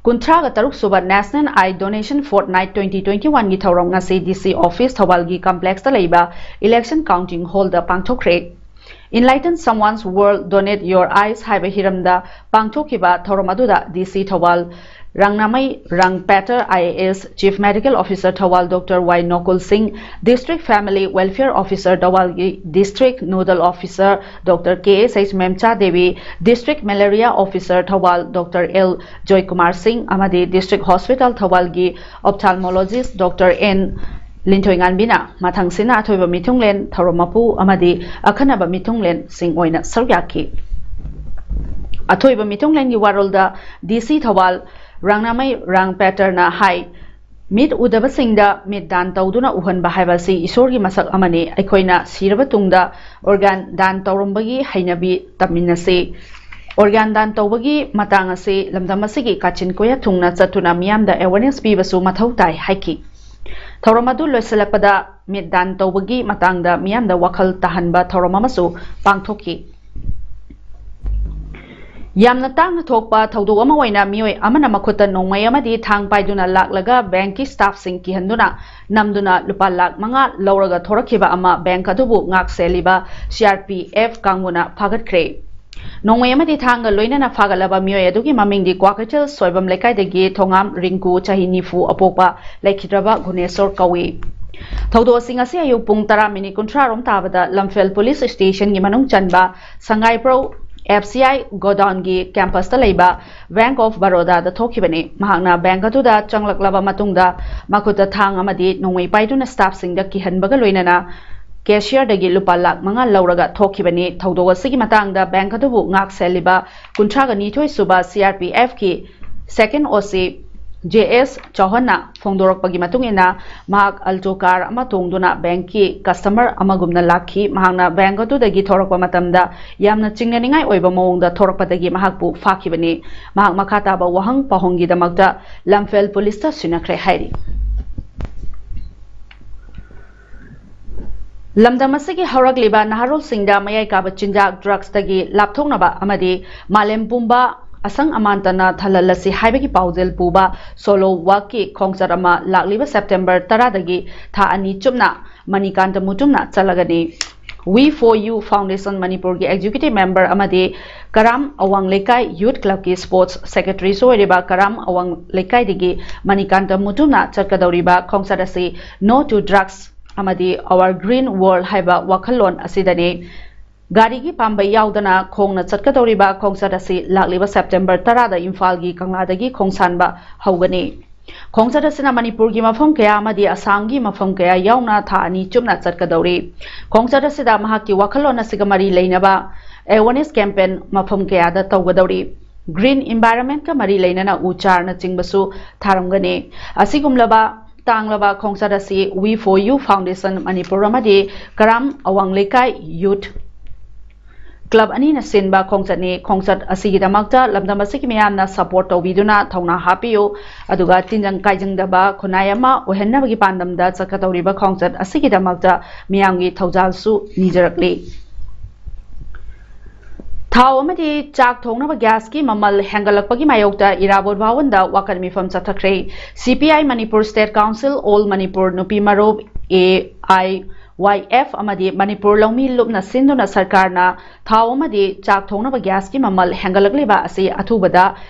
ꯀꯨꯟꯊ꯭ꯔꯥꯒ ꯇꯔꯨꯛ ꯁꯨꯕ National Eye Donation Fortnight twenty twenty oneꯒꯤ ꯊꯧꯔꯝ ꯉꯁꯤ DC office ꯊꯧꯕꯥꯜꯒꯤ complexꯇ ꯂꯩꯕ election counting hallꯗ ꯄꯥꯡꯊꯣꯛꯈ꯭ꯔꯦ꯫ Enlighten Someone's World, Donate Your Eyes ꯍꯥꯏꯕ ꯍꯤꯔꯝꯗ ꯄꯥꯡꯊꯣꯛꯈꯤꯕ ꯊꯧꯔꯝ ꯑꯗꯨꯗ DC Thoubal ꯔꯥꯡꯅꯥꯃꯩ ꯔꯥꯡꯄꯦꯇꯔ IAS, Chief Medical Officer Thoubal Doctor Y ꯅꯣꯀꯨꯜ ꯁꯤꯡ, District Family Welfare Officer ꯊꯧꯕꯥꯜꯒꯤ District Nodal Officer Doctor KSH ꯃꯦꯝꯆꯥ Devi, District Malaria Officer Thoubal Doctor L Joykumar ꯁꯤꯡ ꯑꯃꯗꯤ District Hospital ꯊꯧꯕꯥꯜꯒꯤ Ophthalmologist Doctor N ꯂꯤꯟꯊꯣꯏꯉꯥꯟꯕꯤꯅ ꯃꯊꯪꯁꯤꯅ ꯑꯊꯣꯏꯕ ꯃꯤꯊꯨꯡꯂꯦꯟ, ꯊꯧꯔꯝ ꯃꯄꯨ ꯑꯃꯗꯤ ꯑꯈꯟꯅꯕ ꯃꯤꯊꯨꯡꯂꯦꯟꯁꯤꯡ ꯑꯣꯏꯅ ꯁꯔꯨꯛ ꯌꯥꯈꯤ꯫ ꯑꯊꯣꯏꯕ ꯃꯤꯊꯨꯡꯂꯦꯟꯒꯤ ꯋꯥꯔꯣꯜꯗ DC ꯊꯧꯕꯥꯜ ꯔꯥꯡꯅꯥꯃꯩ ꯔꯥꯡꯄꯦꯇꯔꯅ ꯍꯥꯏ, ꯃꯤꯠ ꯎꯗꯕꯁꯤꯡꯗ ꯃꯤꯠ ꯗꯥꯟ ꯇꯧꯗꯨꯅ ꯎꯍꯟꯕ ꯍꯥꯏꯕ ꯑꯁꯤ ꯏꯁꯣꯔꯒꯤ ꯃꯁꯛ ꯑꯃꯅꯤ꯫ ꯑꯩꯈꯣꯏꯅ ꯁꯤꯔꯕ ꯇꯨꯡꯗ organ ꯗꯥꯟ ꯇꯧꯔꯝꯕꯒꯤ ꯍꯩꯅꯕꯤ ꯇꯝꯃꯤꯟꯅꯁꯤ꯫ Organ ꯗꯥꯟ ꯇꯧꯕꯒꯤ ꯃꯇꯥꯡ ꯑꯁꯤ ꯂꯝꯗꯝ ꯑꯁꯤꯒꯤ ꯀꯥꯆꯤꯟ ꯀꯣꯌꯥ ꯊꯨꯡꯅ ꯆꯠꯇꯨꯅ ꯃꯤꯌꯥꯝꯗ awareness ꯄꯤꯕꯁꯨ ꯃꯊꯧ ꯇꯥꯏ ꯍꯥꯏꯈꯤ꯫ ꯊꯧꯔꯝ ꯑꯗꯨ ꯂꯣꯏꯁꯤꯜꯂꯛꯄꯗ ꯃꯤꯠ ꯗꯥꯟ ꯇꯧꯕꯒꯤ ꯃꯇꯥꯡꯗ ꯃꯤꯌꯥꯝꯗ ꯋꯥꯈꯜ ꯇꯥꯍꯟꯕ ꯊꯧꯔꯝ ꯑꯃꯁꯨ ꯄꯥꯡꯊꯣꯛꯈꯤ꯫ ꯌꯥꯝꯅ ꯇꯥꯡꯅ ꯊꯣꯛꯄ ꯊꯧꯗꯣꯛ ꯑꯃ ꯑꯣꯏꯅ ꯃꯤꯑꯣꯏ ꯑꯃꯅ ꯃꯈꯨꯠꯇ ꯅꯣꯡꯃꯩ ꯑꯃꯗꯤ ꯊꯥꯡ ꯄꯥꯏꯗꯨꯅ ꯂꯥꯛꯂꯒ bankꯀꯤ staffꯁꯤꯡ ꯀꯤꯍꯟꯗꯨꯅ ꯅꯝꯗꯨꯅ ꯂꯨꯄꯥ ꯂꯥꯈ ꯃꯉꯥ ꯂꯧꯔꯒ ꯊꯣꯔꯛꯈꯤꯕ ꯑꯃ bank ꯑꯗꯨꯕꯨ ꯉꯥꯛ ꯁꯦꯜꯂꯤꯕ CRPF ꯀꯥꯡꯕꯨꯅ ꯐꯥꯒꯠꯈ꯭ꯔꯦ꯫ ꯅꯣꯡꯃꯩ ꯑꯃꯗꯤ ꯊꯥꯡꯒ ꯂꯣꯏꯅꯅ ꯐꯥꯒꯠꯂꯕ ꯃꯤꯑꯣꯏ ꯑꯗꯨꯒꯤ ꯃꯃꯤꯡꯗꯤ ꯀ꯭ꯋꯥꯀꯩꯊꯦꯜ ꯁꯣꯏꯕꯝ ꯂꯩꯀꯥꯏꯗꯒꯤ ꯊꯣꯉꯥꯝ ꯔꯤꯡꯀꯨ, ꯆꯍꯤ ꯅꯤꯐꯨ, ꯑꯄꯣꯛꯄ ꯂꯩꯈꯤꯗ꯭ꯔꯕ ꯒꯨꯅꯦꯁꯣꯔ ꯀꯧꯏ꯫ ꯊꯧꯗꯣꯛ ꯑꯁꯤ ꯉꯁꯤ ꯑꯌꯨꯛ ꯄꯨꯡ ꯇꯔꯥ ꯃꯤꯅꯤꯠ ꯀꯨꯟꯊ꯭ꯔꯥ ꯔꯣꯝ ꯇꯥꯕꯗ ꯂꯝꯐꯦꯜ police stationꯒꯤ ꯃꯅꯨꯡ ꯆꯟꯕ ꯁꯉꯥꯏꯄ꯭ꯔꯧ FCI godownꯒꯤ campusꯇ ꯂꯩꯕ Bank of Barodaꯗ ꯊꯣꯛꯈꯤꯕꯅꯤ꯫ ꯃꯍꯥꯛꯅ bank ꯑꯗꯨꯗ ꯆꯪꯂꯛꯂꯕ ꯃꯇꯨꯡꯗ ꯃꯈꯨꯠꯇ ꯊꯥꯡ ꯑꯃꯗꯤ ꯅꯣꯡꯃꯩ ꯄꯥꯏꯗꯨꯅ staffꯁꯤꯡꯗ ꯀꯤꯍꯟꯕꯒ ꯂꯣꯏꯅꯅ cashierꯗꯒꯤ ꯂꯨꯄꯥ ꯂꯥꯈ ꯃꯉꯥ ꯂꯧꯔꯒ ꯊꯣꯛꯈꯤꯕꯅꯤ꯫ ꯊꯧꯗꯣꯛ ꯑꯁꯤꯒꯤ ꯃꯇꯥꯡꯗ bank ꯑꯗꯨꯕꯨ ꯉꯥꯛ ꯁꯦꯜꯂꯤꯕ ꯀꯨꯟꯊ꯭ꯔꯥꯒ ꯅꯤꯊꯣꯏ ꯁꯨꯕ CRPFꯀꯤ second OC ꯖꯦ ꯑꯦꯁ ꯆꯧꯍꯟꯅ ꯐꯣꯡꯗꯣꯔꯛꯄꯒꯤ ꯃꯇꯨꯡ ꯏꯟꯅ, ꯃꯍꯥꯛ Alto car ꯑꯃ ꯇꯣꯡꯗꯨꯅ ꯕꯦꯡꯛꯀꯤ customer ꯑꯃꯒꯨꯝꯅ ꯂꯥꯛꯈꯤ꯫ ꯃꯍꯥꯛꯅ ꯕꯦꯡꯛ ꯑꯗꯨꯗꯒꯤ ꯊꯣꯔꯛꯄ ꯃꯇꯝꯗ ꯌꯥꯝꯅ ꯆꯤꯡꯅꯅꯤꯡꯉꯥꯏ ꯑꯣꯏꯕ ꯃꯑꯣꯡꯗ ꯊꯣꯔꯛꯄꯗꯒꯤ ꯃꯍꯥꯛꯄꯨ ꯐꯥꯈꯤꯕꯅꯤ꯫ ꯃꯍꯥꯛ ꯃꯈꯥ ꯇꯥꯕ ꯋꯥꯍꯪ ꯄꯥꯎꯍꯪꯒꯤꯗꯃꯛꯇ ꯂꯝꯐꯦꯜ ꯄꯨꯂꯤꯁꯇ ꯁꯤꯟꯅꯈ꯭ꯔꯦ ꯍꯥꯏꯔꯤ꯫ ꯂꯝꯗꯝ ꯑꯁꯤꯒꯤ ꯍꯧꯔꯛꯂꯤꯕ ꯅꯍꯥꯔꯣꯜꯁꯤꯡꯗ ꯃꯌꯥꯏ ꯀꯥꯕ ꯆꯤꯟꯖꯥꯛ, drugsꯇꯒꯤ ꯂꯥꯞꯊꯣꯛꯅꯕ ꯑꯃꯗꯤ ꯃꯥꯂꯦꯝ ꯄꯨꯝꯕ ꯑꯁꯪ ꯑꯃꯥꯟꯇꯅ ꯊꯜꯍꯜꯂꯁꯤ ꯍꯥꯏꯕꯒꯤ ꯄꯥꯎꯖꯦꯜ ꯄꯨꯕ Solo Walkꯀꯤ ꯈꯣꯡꯆꯠ ꯑꯃ ꯂꯥꯛꯂꯤꯕ September ꯇꯔꯥꯗꯒꯤ ꯊꯥ ꯑꯅꯤ ꯆꯨꯞꯅ Manikanta ꯃꯨꯇꯨꯝꯅ ꯆꯠꯂꯒꯅꯤ꯫ We for You Foundation ꯃꯅꯤꯄꯨꯔꯒꯤ executive member ꯑꯃꯗꯤ ꯀꯔꯥꯝ ꯑꯋꯥꯡ ꯂꯩꯀꯥꯏ Youth Clubꯀꯤ sports secretaryꯁꯨ ꯑꯣꯏꯔꯤꯕ ꯀꯔꯥꯝ ꯑꯋꯥꯡ ꯂꯩꯀꯥꯏꯗꯒꯤ ꯃꯅꯤꯀꯥꯟꯇ ꯃꯨꯇꯨꯝꯅ ꯆꯠꯀꯗꯧꯔꯤꯕ ꯈꯣꯡꯆꯠ ꯑꯁꯤ No to Drugs ꯑꯃꯗꯤ Our Green World ꯍꯥꯏꯕ ꯋꯥꯈꯜꯂꯣꯟ ꯑꯁꯤꯗꯅꯤ꯫ ꯒꯥꯔꯤꯒꯤ ꯄꯥꯝꯕꯩ ꯌꯥꯎꯗꯅ ꯈꯣꯡꯅ ꯆꯠꯀꯗꯧꯔꯤꯕ ꯈꯣꯡꯆꯠ ꯑꯁꯤ ꯂꯥꯛꯂꯤꯕ September ꯇꯔꯥꯗ ꯏꯝꯐꯥꯜꯒꯤ ꯀꯪꯂꯥꯗꯒꯤ ꯈꯣꯡꯁꯥꯟꯕ ꯍꯧꯒꯅꯤ꯫ ꯈꯣꯡꯆꯠ ꯑꯁꯤꯅ ꯃꯅꯤꯄꯨꯔꯒꯤ ꯃꯐꯝ ꯀꯌꯥ ꯑꯃꯗꯤ ꯑꯁꯥꯝꯒꯤ ꯃꯐꯝ ꯀꯌꯥ ꯌꯥꯎꯅ ꯊꯥ ꯑꯅꯤ ꯆꯨꯞꯅ ꯆꯠꯀꯗꯧꯔꯤ꯫ ꯈꯣꯡꯆꯠ ꯑꯁꯤꯗ ꯃꯍꯥꯛꯀꯤ ꯋꯥꯈꯜꯂꯣꯟ ꯑꯁꯤꯒ ꯃꯔꯤ ꯂꯩꯅꯕ awareness campaign ꯃꯐꯝ ꯀꯌꯥꯗ ꯇꯧꯒꯗꯧꯔꯤ꯫ Green environmentꯀ ꯃꯔꯤ ꯂꯩꯅꯅ ꯎ ꯆꯥꯔꯅꯆꯤꯡꯕꯁꯨ ꯊꯥꯔꯝꯒꯅꯤ꯫ ꯑꯁꯤꯒꯨꯝꯂꯕ ꯇꯥꯡꯂꯕ ꯈꯣꯡꯆꯠ ꯑꯁꯤ We for You Foundation Manipur ꯑꯃꯗꯤ ꯀꯔꯥꯝ ꯑꯋꯥꯡ ꯂꯩꯀꯥꯏ Youth Club ꯑꯅꯤꯅ ꯁꯤꯟꯕ ꯈꯣꯡꯆꯠꯅꯤ꯫ ꯈꯣꯡꯆꯠ ꯑꯁꯤꯒꯤꯗꯃꯛꯇ ꯂꯝꯗꯝ ꯑꯁꯤꯒꯤ ꯃꯤꯌꯥꯝꯅ support ꯇꯧꯕꯤꯗꯨꯅ ꯊꯧꯅꯥ ꯍꯥꯞꯄꯤꯌꯨ꯫ ꯑꯗꯨꯒ ꯇꯤꯟꯖꯪ ꯀꯥꯏꯖꯪꯗꯕ ꯈꯨꯟꯅꯥꯏ ꯑꯃ ꯑꯣꯏꯍꯟꯅꯕꯒꯤ ꯄꯥꯟꯗꯝꯗ ꯆꯠꯀꯗꯧꯔꯤꯕ ꯈꯣꯡꯆꯠ ꯑꯁꯤꯒꯤꯗꯃꯛꯇ ꯃꯤꯌꯥꯝꯒꯤ ꯊꯧꯖꯥꯜꯁꯨ ꯅꯤꯖꯔꯛꯂꯤ꯫ ꯊꯥꯎ ꯑꯃꯗꯤ ꯆꯥꯛ ꯊꯣꯡꯅꯕ gasꯀꯤ ꯃꯃꯜ ꯍꯦꯟꯒꯠꯂꯛꯄꯒꯤ ꯃꯥꯌꯣꯛꯇ ꯏꯔꯥꯕꯣꯠ ꯚꯥꯋꯟꯗ ꯋꯥꯀꯠ ꯃꯤꯐꯝ ꯆꯠꯊꯈ꯭ꯔꯦ꯫ C P I Manipur State Council, All Manipur ꯅꯨꯄꯤ ꯃꯔꯨꯞ, A I Y F ꯑꯃꯗꯤ ꯃꯅꯤꯄꯨꯔ ꯂꯧꯃꯤ ꯂꯨꯞꯅ ꯁꯤꯟꯗꯨꯅ ꯁꯔꯀꯥꯔꯅ ꯊꯥꯎ ꯑꯃꯗꯤ ꯆꯥꯛ ꯊꯣꯡꯅꯕ gasꯀꯤ ꯃꯃꯜ ꯍꯦꯟꯒꯠꯂꯛꯂꯤꯕ ꯑꯁꯤ ꯑꯊꯨꯕꯗ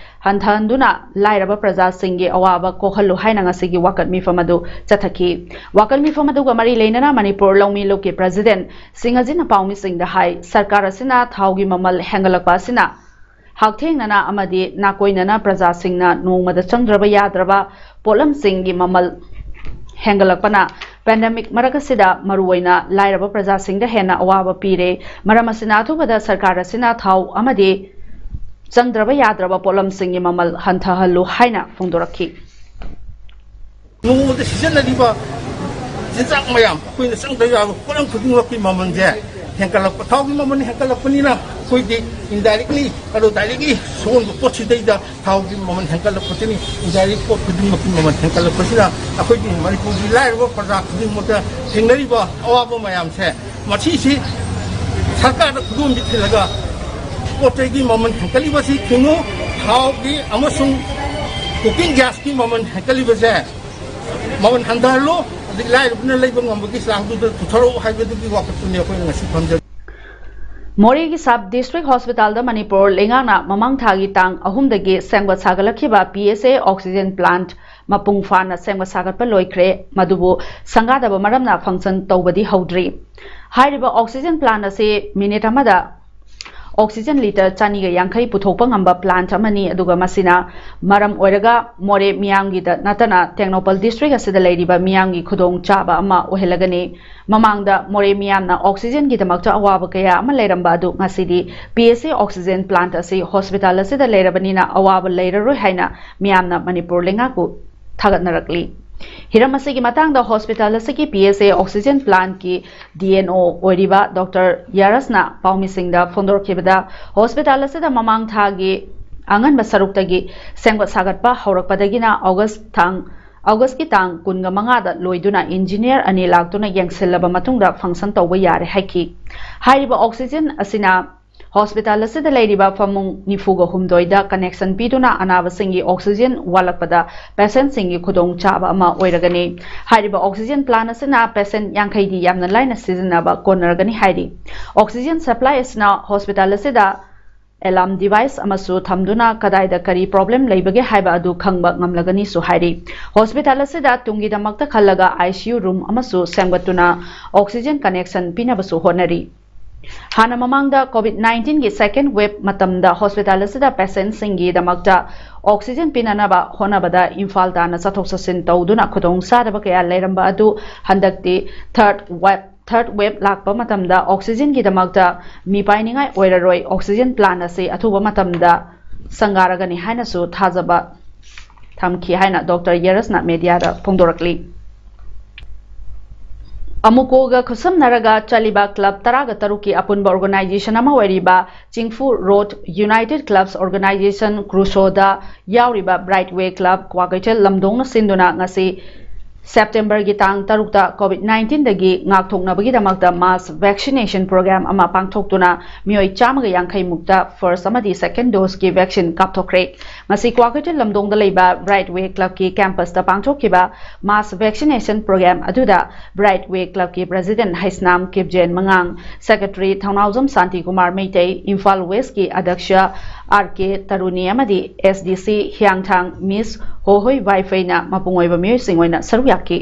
ꯍꯟꯊꯍꯟꯗꯨꯅ ꯂꯥꯏꯔꯕ ꯄ꯭ꯔꯖꯥꯁꯤꯡꯒꯤ ꯑꯋꯥꯕ ꯀꯣꯛꯍꯜꯂꯨ ꯍꯥꯏꯅ ꯉꯁꯤꯒꯤ ꯋꯥꯀꯠ ꯃꯤꯐꯝ ꯑꯗꯨ ꯆꯠꯊꯈꯤ꯫ ꯋꯥꯀꯠ ꯃꯤꯐꯝ ꯑꯗꯨꯒ ꯃꯔꯤ ꯂꯩꯅꯅ ꯃꯅꯤꯄꯨꯔ ꯂꯧꯃꯤ ꯂꯨꯞꯀꯤ president ꯁꯤꯡ ꯑꯁꯤꯅ ꯄꯥꯎꯃꯤꯁꯤꯡꯗ ꯍꯥꯏ, ꯁꯔꯀꯥꯔ ꯑꯁꯤꯅ ꯊꯥꯎꯒꯤ ꯃꯃꯜ ꯍꯦꯟꯒꯠꯂꯛꯄ ꯑꯁꯤꯅ ꯍꯛꯊꯦꯡꯅꯅ ꯑꯃꯗꯤ ꯅꯥꯀꯣꯏꯅꯅ ꯄ꯭ꯔꯖꯥꯁꯤꯡꯅ ꯅꯣꯡꯃꯗ ꯆꯪꯗ꯭ꯔꯕ ꯌꯥꯗ꯭ꯔꯕ ꯄꯣꯠꯂꯝꯁꯤꯡꯒꯤ ꯃꯃꯜ ꯍꯦꯟꯒꯠꯂꯛꯄꯅ pandemic ꯃꯔꯛ ꯑꯁꯤꯗ ꯃꯔꯨꯑꯣꯏꯅ ꯂꯥꯏꯔꯕ ꯄ꯭ꯔꯖꯥꯁꯤꯡꯗ ꯍꯦꯟꯅ ꯑꯋꯥꯕ ꯄꯤꯔꯦ꯫ ꯃꯔꯝ ꯑꯁꯤꯅ ꯑꯊꯨꯕꯗ ꯁꯔꯀꯥꯔ ꯑꯁꯤꯅ ꯊꯥꯎ ꯑꯃꯗꯤ ꯆꯪꯗ꯭ꯔꯕ ꯌꯥꯗ꯭ꯔꯕ ꯄꯣꯠꯂꯝꯁꯤꯡꯒꯤ ꯃꯃꯜ ꯍꯟꯊꯍꯜꯂꯨ ꯍꯥꯏꯅ ꯐꯣꯡꯗꯣꯔꯛꯈꯤ꯫ ꯅꯣꯡꯃꯗ ꯁꯤꯖꯤꯟꯅꯔꯤꯕ ꯆꯤꯟꯖꯥꯛ ꯃꯌꯥꯝ, ꯑꯩꯈꯣꯏꯅ ꯆꯪꯗ ꯌꯥꯕ ꯄꯣꯠꯂꯝ ꯈꯨꯗꯤꯡꯃꯛꯀꯤ ꯃꯃꯜꯁꯦ ꯍꯦꯟꯒꯠꯂꯛꯄ, ꯊꯥꯎꯒꯤ ꯃꯃꯜ ꯍꯦꯟꯒꯠꯂꯛꯄꯅꯤꯅ ꯑꯩꯈꯣꯏꯗꯤ indirectly ꯑꯗꯣ directly ꯁꯤꯒꯨꯝꯕ ꯄꯣꯠꯁꯤꯗꯩꯗ ꯊꯥꯎꯒꯤ ꯃꯃꯜ ꯍꯦꯟꯒꯠꯂꯛꯄꯁꯤꯅꯤ꯫ Indirect ꯄꯣꯠ ꯈꯨꯗꯤꯡꯃꯛꯀꯤ ꯃꯃꯜ ꯍꯦꯟꯒꯠꯂꯛꯄꯁꯤꯅ ꯑꯩꯈꯣꯏꯒꯤ ꯃꯅꯤꯄꯨꯔꯒꯤ ꯂꯥꯏꯔꯕ ꯄ꯭ꯔꯖꯥ ꯈꯨꯗꯤꯡꯃꯛꯇ ꯊꯦꯡꯅꯔꯤꯕ ꯑꯋꯥꯕ ꯃꯌꯥꯝꯁꯦ, ꯃꯁꯤꯁꯤ ꯁꯔꯀꯥꯔꯗ ꯈꯨꯗꯣꯝꯕꯤ ꯊꯤꯜꯂꯒ ꯄꯣꯠ ꯆꯩꯒꯤ ꯃꯃꯜ ꯍꯦꯟꯒꯠꯂꯤꯕꯁꯤ ꯊꯤꯡꯉꯨ, ꯊꯥꯎꯒꯤ ꯑꯃꯁꯨꯡ cooking gasꯀꯤ ꯃꯃꯜ ꯍꯦꯟꯒꯠꯂꯤꯕꯁꯦ ꯃꯃꯜ ꯍꯟꯊꯍꯜꯂꯨ, ꯑꯗꯒꯤ ꯂꯥꯏꯔꯕꯅ ꯂꯩꯕ ꯉꯝꯕꯒꯤ ꯆꯥꯡꯗꯨꯗ ꯄꯨꯊꯔꯛꯎ ꯍꯥꯏꯕꯗꯨꯒꯤ ꯋꯥꯀꯠꯇꯨꯅꯤ ꯑꯩꯈꯣꯏꯅ ꯉꯁꯤ ꯊꯝꯖꯒꯦ꯫ ꯃꯣꯔꯦꯒꯤ Sub District Hospitalꯗ ꯃꯅꯤꯄꯨꯔ ꯂꯩꯉꯥꯛꯅ ꯃꯃꯥꯡ ꯊꯥꯒꯤ ꯇꯥꯡ ꯑꯍꯨꯝꯗꯒꯤ ꯁꯦꯝꯒꯠ ꯁꯥꯒꯠꯂꯛꯈꯤꯕ PSA oxygen plant ꯃꯄꯨꯡ ꯐꯥꯅ ꯁꯦꯝꯒꯠ ꯁꯥꯒꯠꯄ ꯂꯣꯏꯈ꯭ꯔꯦ, ꯃꯗꯨꯕꯨ ꯁꯪꯒꯥꯗꯕ ꯃꯔꯝꯅ function ꯇꯧꯕꯗꯤ ꯍꯧꯗ꯭ꯔꯤ꯫ ꯍꯥꯏꯔꯤꯕ oxygen plant ꯑꯁꯤ minute ꯑꯃꯗ oxygen litre ꯆꯅꯤꯒ ꯌꯥꯡꯈꯩ ꯄꯨꯊꯣꯛꯄ ꯉꯝꯕ plant ꯑꯃꯅꯤ, ꯑꯗꯨꯒ ꯃꯁꯤꯅ ꯃꯔꯝ ꯑꯣꯏꯔꯒ ꯃꯣꯔꯦ ꯃꯤꯌꯥꯝꯒꯤꯗ ꯅꯠꯇꯅ ꯇꯦꯡꯅꯧꯄꯜ district ꯑꯁꯤꯗ ꯂꯩꯔꯤꯕ ꯃꯤꯌꯥꯝꯒꯤ ꯈꯨꯗꯣꯡꯆꯥꯕ ꯑꯃ ꯑꯣꯏꯍꯜꯂꯒꯅꯤ꯫ ꯃꯃꯥꯡꯗ ꯃꯣꯔꯦ ꯃꯤꯌꯥꯝꯅ oxygenꯒꯤꯗꯃꯛꯇ ꯑꯋꯥꯕ ꯀꯌꯥ ꯑꯃ ꯂꯩꯔꯝꯕ ꯑꯗꯨ ꯉꯁꯤꯗꯤ PSA oxygen plant ꯑꯁꯤ hospital ꯑꯁꯤꯗ ꯂꯩꯔꯕꯅꯤꯅ ꯑꯋꯥꯕ ꯂꯩꯔꯔꯣꯏ ꯍꯥꯏꯅ ꯃꯤꯌꯥꯝꯅ ꯃꯅꯤꯄꯨꯔ ꯂꯩꯉꯥꯛꯄꯨ ꯊꯥꯒꯠꯅꯔꯛꯂꯤ꯫ ꯍꯤꯔꯝ ꯑꯁꯤꯒꯤ ꯃꯇꯥꯡꯗ hospital ꯑꯁꯤꯒꯤ PSA oxygen plantꯀꯤ DNO ꯑꯣꯏꯔꯤꯕ Doctor ꯌꯥꯔꯁꯅ ꯄꯥꯎꯃꯤꯁꯤꯡꯗ ꯐꯣꯡꯗꯣꯔꯛꯈꯤꯕꯗ, hospital ꯑꯁꯤꯗ ꯃꯃꯥꯡ ꯊꯥꯒꯤ ꯑꯉꯟꯕ ꯁꯔꯨꯛꯇꯒꯤ ꯁꯦꯝꯒꯠ ꯁꯥꯒꯠꯄ ꯍꯧꯔꯛꯄꯗꯒꯤꯅ August ꯊꯥꯡ Augustꯀꯤ ꯇꯥꯡ ꯀꯨꯟꯒ ꯃꯉꯥꯗ ꯂꯣꯏꯗꯨꯅ engineer ꯑꯅꯤ ꯂꯥꯛꯇꯨꯅ ꯌꯦꯡꯁꯤꯜꯂꯕ ꯃꯇꯨꯡꯗ function ꯇꯧꯕ ꯌꯥꯔꯦ ꯍꯥꯏꯈꯤ꯫ ꯍꯥꯏꯔꯤꯕ oxygen ꯑꯁꯤꯅ hospital ꯑꯁꯤꯗ ꯂꯩꯔꯤꯕ ꯐꯃꯨꯡ ꯅꯤꯐꯨꯒ ꯍꯨꯝꯗꯣꯏꯗ connection ꯄꯤꯗꯨꯅ ꯑꯅꯥꯕꯁꯤꯡꯒꯤ oxygen ꯋꯥꯠꯂꯛꯄꯗ patientꯁꯤꯡꯒꯤ ꯈꯨꯗꯣꯡꯆꯥꯕ ꯑꯃ ꯑꯣꯏꯔꯒꯅꯤ꯫ ꯍꯥꯏꯔꯤꯕ oxygen plant ꯑꯁꯤꯅ patient ꯌꯥꯡꯈꯩꯗꯤ ꯌꯥꯝꯅ ꯂꯥꯏꯅ ꯁꯤꯖꯤꯟꯅꯕ ꯀꯣꯟꯅꯔꯒꯅꯤ ꯍꯥꯏꯔꯤ꯫ Oxygen supply ꯑꯁꯤꯅ hospital ꯑꯁꯤꯗ alarm device ꯑꯃꯁꯨ ꯊꯝꯗꯨꯅ ꯀꯗꯥꯏꯗ ꯀꯔꯤ problem ꯂꯩꯕꯒꯦ ꯍꯥꯏꯕ ꯑꯗꯨ ꯈꯪꯕ ꯉꯝꯂꯒꯅꯤꯁꯨ ꯍꯥꯏꯔꯤ꯫ Hospital ꯑꯁꯤꯗ ꯇꯨꯡꯒꯤꯗꯃꯛꯇ ꯈꯜꯂꯒ ICU room ꯑꯃꯁꯨ ꯁꯦꯝꯒꯠꯇꯨꯅ oxygen connection ꯄꯤꯅꯕꯁꯨ ꯍꯣꯠꯅꯔꯤ꯫ ꯍꯥꯟꯅ ꯃꯃꯥꯡꯗ COVID nineteenꯒꯤ second wave ꯃꯇꯝꯗ hospital ꯑꯁꯤꯗ patientꯁꯤꯡꯒꯤꯗꯃꯛꯇ oxygen ꯄꯤꯅꯅꯕ ꯍꯣꯠꯅꯕꯗ ꯏꯝꯐꯥꯜ ꯇꯥꯟꯅ ꯆꯠꯊꯣꯛ ꯆꯠꯁꯤꯟ ꯇꯧꯗꯨꯅ ꯈꯨꯗꯣꯡ ꯆꯥꯗꯕ ꯀꯌꯥ ꯂꯩꯔꯝꯕ ꯑꯗꯨ ꯍꯟꯗꯛꯇꯤ third wave third wave ꯂꯥꯛꯄ ꯃꯇꯝꯗ oxygenꯒꯤꯗꯃꯛꯇ ꯃꯤꯄꯥꯏꯅꯤꯡꯉꯥꯏ ꯑꯣꯏꯔꯔꯣꯏ, oxygen plant ꯑꯁꯤ ꯑꯊꯨꯕ ꯃꯇꯝꯗ ꯁꯪꯒꯥꯔꯒꯅꯤ ꯍꯥꯏꯅꯁꯨ ꯊꯥꯖꯕ ꯊꯝꯈꯤ ꯍꯥꯏꯅ ꯗꯣꯛꯇꯔ ꯌꯦꯔꯁꯅ mediaꯗ ꯐꯣꯡꯗꯣꯔꯛꯂꯤ꯫ ꯑꯃꯨꯀꯣꯒ ꯈꯨꯠꯁꯝꯅꯔꯒ ꯆꯠꯂꯤꯕ club ꯇꯔꯥꯒ ꯇꯔꯨꯛꯀꯤ ꯑꯄꯨꯟꯕ organization ꯑꯃ ꯑꯣꯏꯔꯤꯕ ꯆꯤꯡꯐꯨ Road United Clubs Organization, ꯀ꯭ꯔꯨꯁꯣꯗ ꯌꯥꯎꯔꯤꯕ Brightway Club ꯀ꯭ꯋꯥꯀꯩꯊꯦꯜ ꯂꯝꯗꯣꯡꯅ ꯁꯤꯟꯗꯨꯅ ꯉꯁꯤ Septemberꯒꯤ ꯇꯥꯡ ꯇꯔꯨꯛꯇ COVID nineteenꯗꯒꯤ ꯉꯥꯛꯊꯣꯛꯅꯕꯒꯤꯗꯃꯛꯇ mass vaccination program ꯑꯃ ꯄꯥꯡꯊꯣꯛꯇꯨꯅ ꯃꯤꯑꯣꯏ ꯆꯥꯝꯃꯒ ꯌꯥꯡꯈꯩ ꯃꯨꯛꯇ first ꯑꯃꯗꯤ second doseꯀꯤ vaccine ꯀꯥꯞꯊꯣꯛꯈ꯭ꯔꯦ꯫ ꯉꯁꯤ ꯀ꯭ꯋꯥꯀꯩꯊꯦꯜ ꯂꯝꯗꯣꯡꯗ ꯂꯩꯕ Brightway Clubꯀꯤ campusꯇ ꯄꯥꯡꯊꯣꯛꯈꯤꯕ mass vaccination program ꯑꯗꯨꯗ Brightway Clubꯀꯤ President ꯍꯩꯁꯅꯥꯝ ꯀꯤꯞꯖꯦꯟ ꯃꯉꯥꯡ, Secretary ꯊꯧꯅꯥꯎꯖꯝ ꯁꯥꯟꯇꯤꯀꯨꯃꯥꯔ ꯃꯩꯇꯩ, ꯏꯝꯐꯥꯜ Westꯀꯤ ꯑꯗ꯭ꯌꯛꯁ ꯑꯥꯔ ꯀꯦ ꯇꯔꯨꯅꯤ ꯑꯃꯗꯤ S D C ꯍꯤꯌꯥꯡꯊꯥꯡ Miss ꯍꯣꯍꯣꯏ ꯋꯥꯏꯐꯩꯅ ꯃꯄꯨꯡ ꯑꯣꯏꯕ ꯃꯤꯑꯣꯏꯁꯤꯡ ꯑꯣꯏꯅ ꯁꯔꯨꯛ ꯌꯥꯈꯤ꯫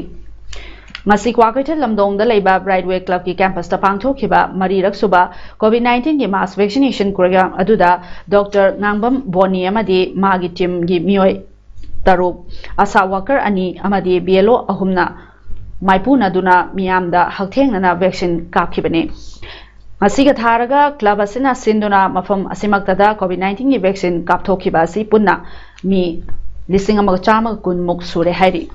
ꯉꯁꯤ ꯀ꯭ꯋꯥꯀꯩꯊꯦꯜ ꯂꯝꯗꯣꯡꯗ ꯂꯩꯕ Brightway Clubꯀꯤ campusꯇ ꯄꯥꯡꯊꯣꯛꯈꯤꯕ ꯃꯔꯤꯔꯛ ꯁꯨꯕ COVID nineteenꯒꯤ mass vaccination program ꯑꯗꯨꯗ ꯗꯣꯛꯇꯔ ꯉꯥꯡꯕꯝ ꯕꯣꯅꯤ ꯑꯃꯗꯤ ꯃꯥꯒꯤ teamꯒꯤ ꯃꯤꯑꯣꯏ ꯇꯔꯨꯛ, ꯑꯁꯥ worker ꯑꯅꯤ ꯑꯃꯗꯤ B L O ꯑꯍꯨꯝꯅ ꯃꯥꯏꯄꯨꯅꯗꯨꯅ ꯃꯤꯌꯥꯝꯗ ꯍꯛꯊꯦꯡꯅꯅ vaccine ꯀꯥꯞꯈꯤꯕꯅꯤ꯫ ꯉꯁꯤꯒ ꯊꯥꯔꯒ club ꯑꯁꯤꯅ ꯁꯤꯟꯗꯨꯅ ꯃꯐꯝ ꯑꯁꯤꯃꯛꯇꯗ COVID nineteenꯒꯤ vaccine ꯀꯥꯞꯊꯣꯛꯈꯤꯕ ꯑꯁꯤ ꯄꯨꯟꯅ ꯃꯤ ꯂꯤꯁꯤꯡ ꯑꯃꯒ ꯆꯥꯝꯃꯒ ꯀꯨꯟ ꯃꯨꯛ ꯁꯨꯔꯦ ꯍꯥꯏꯔꯤ꯫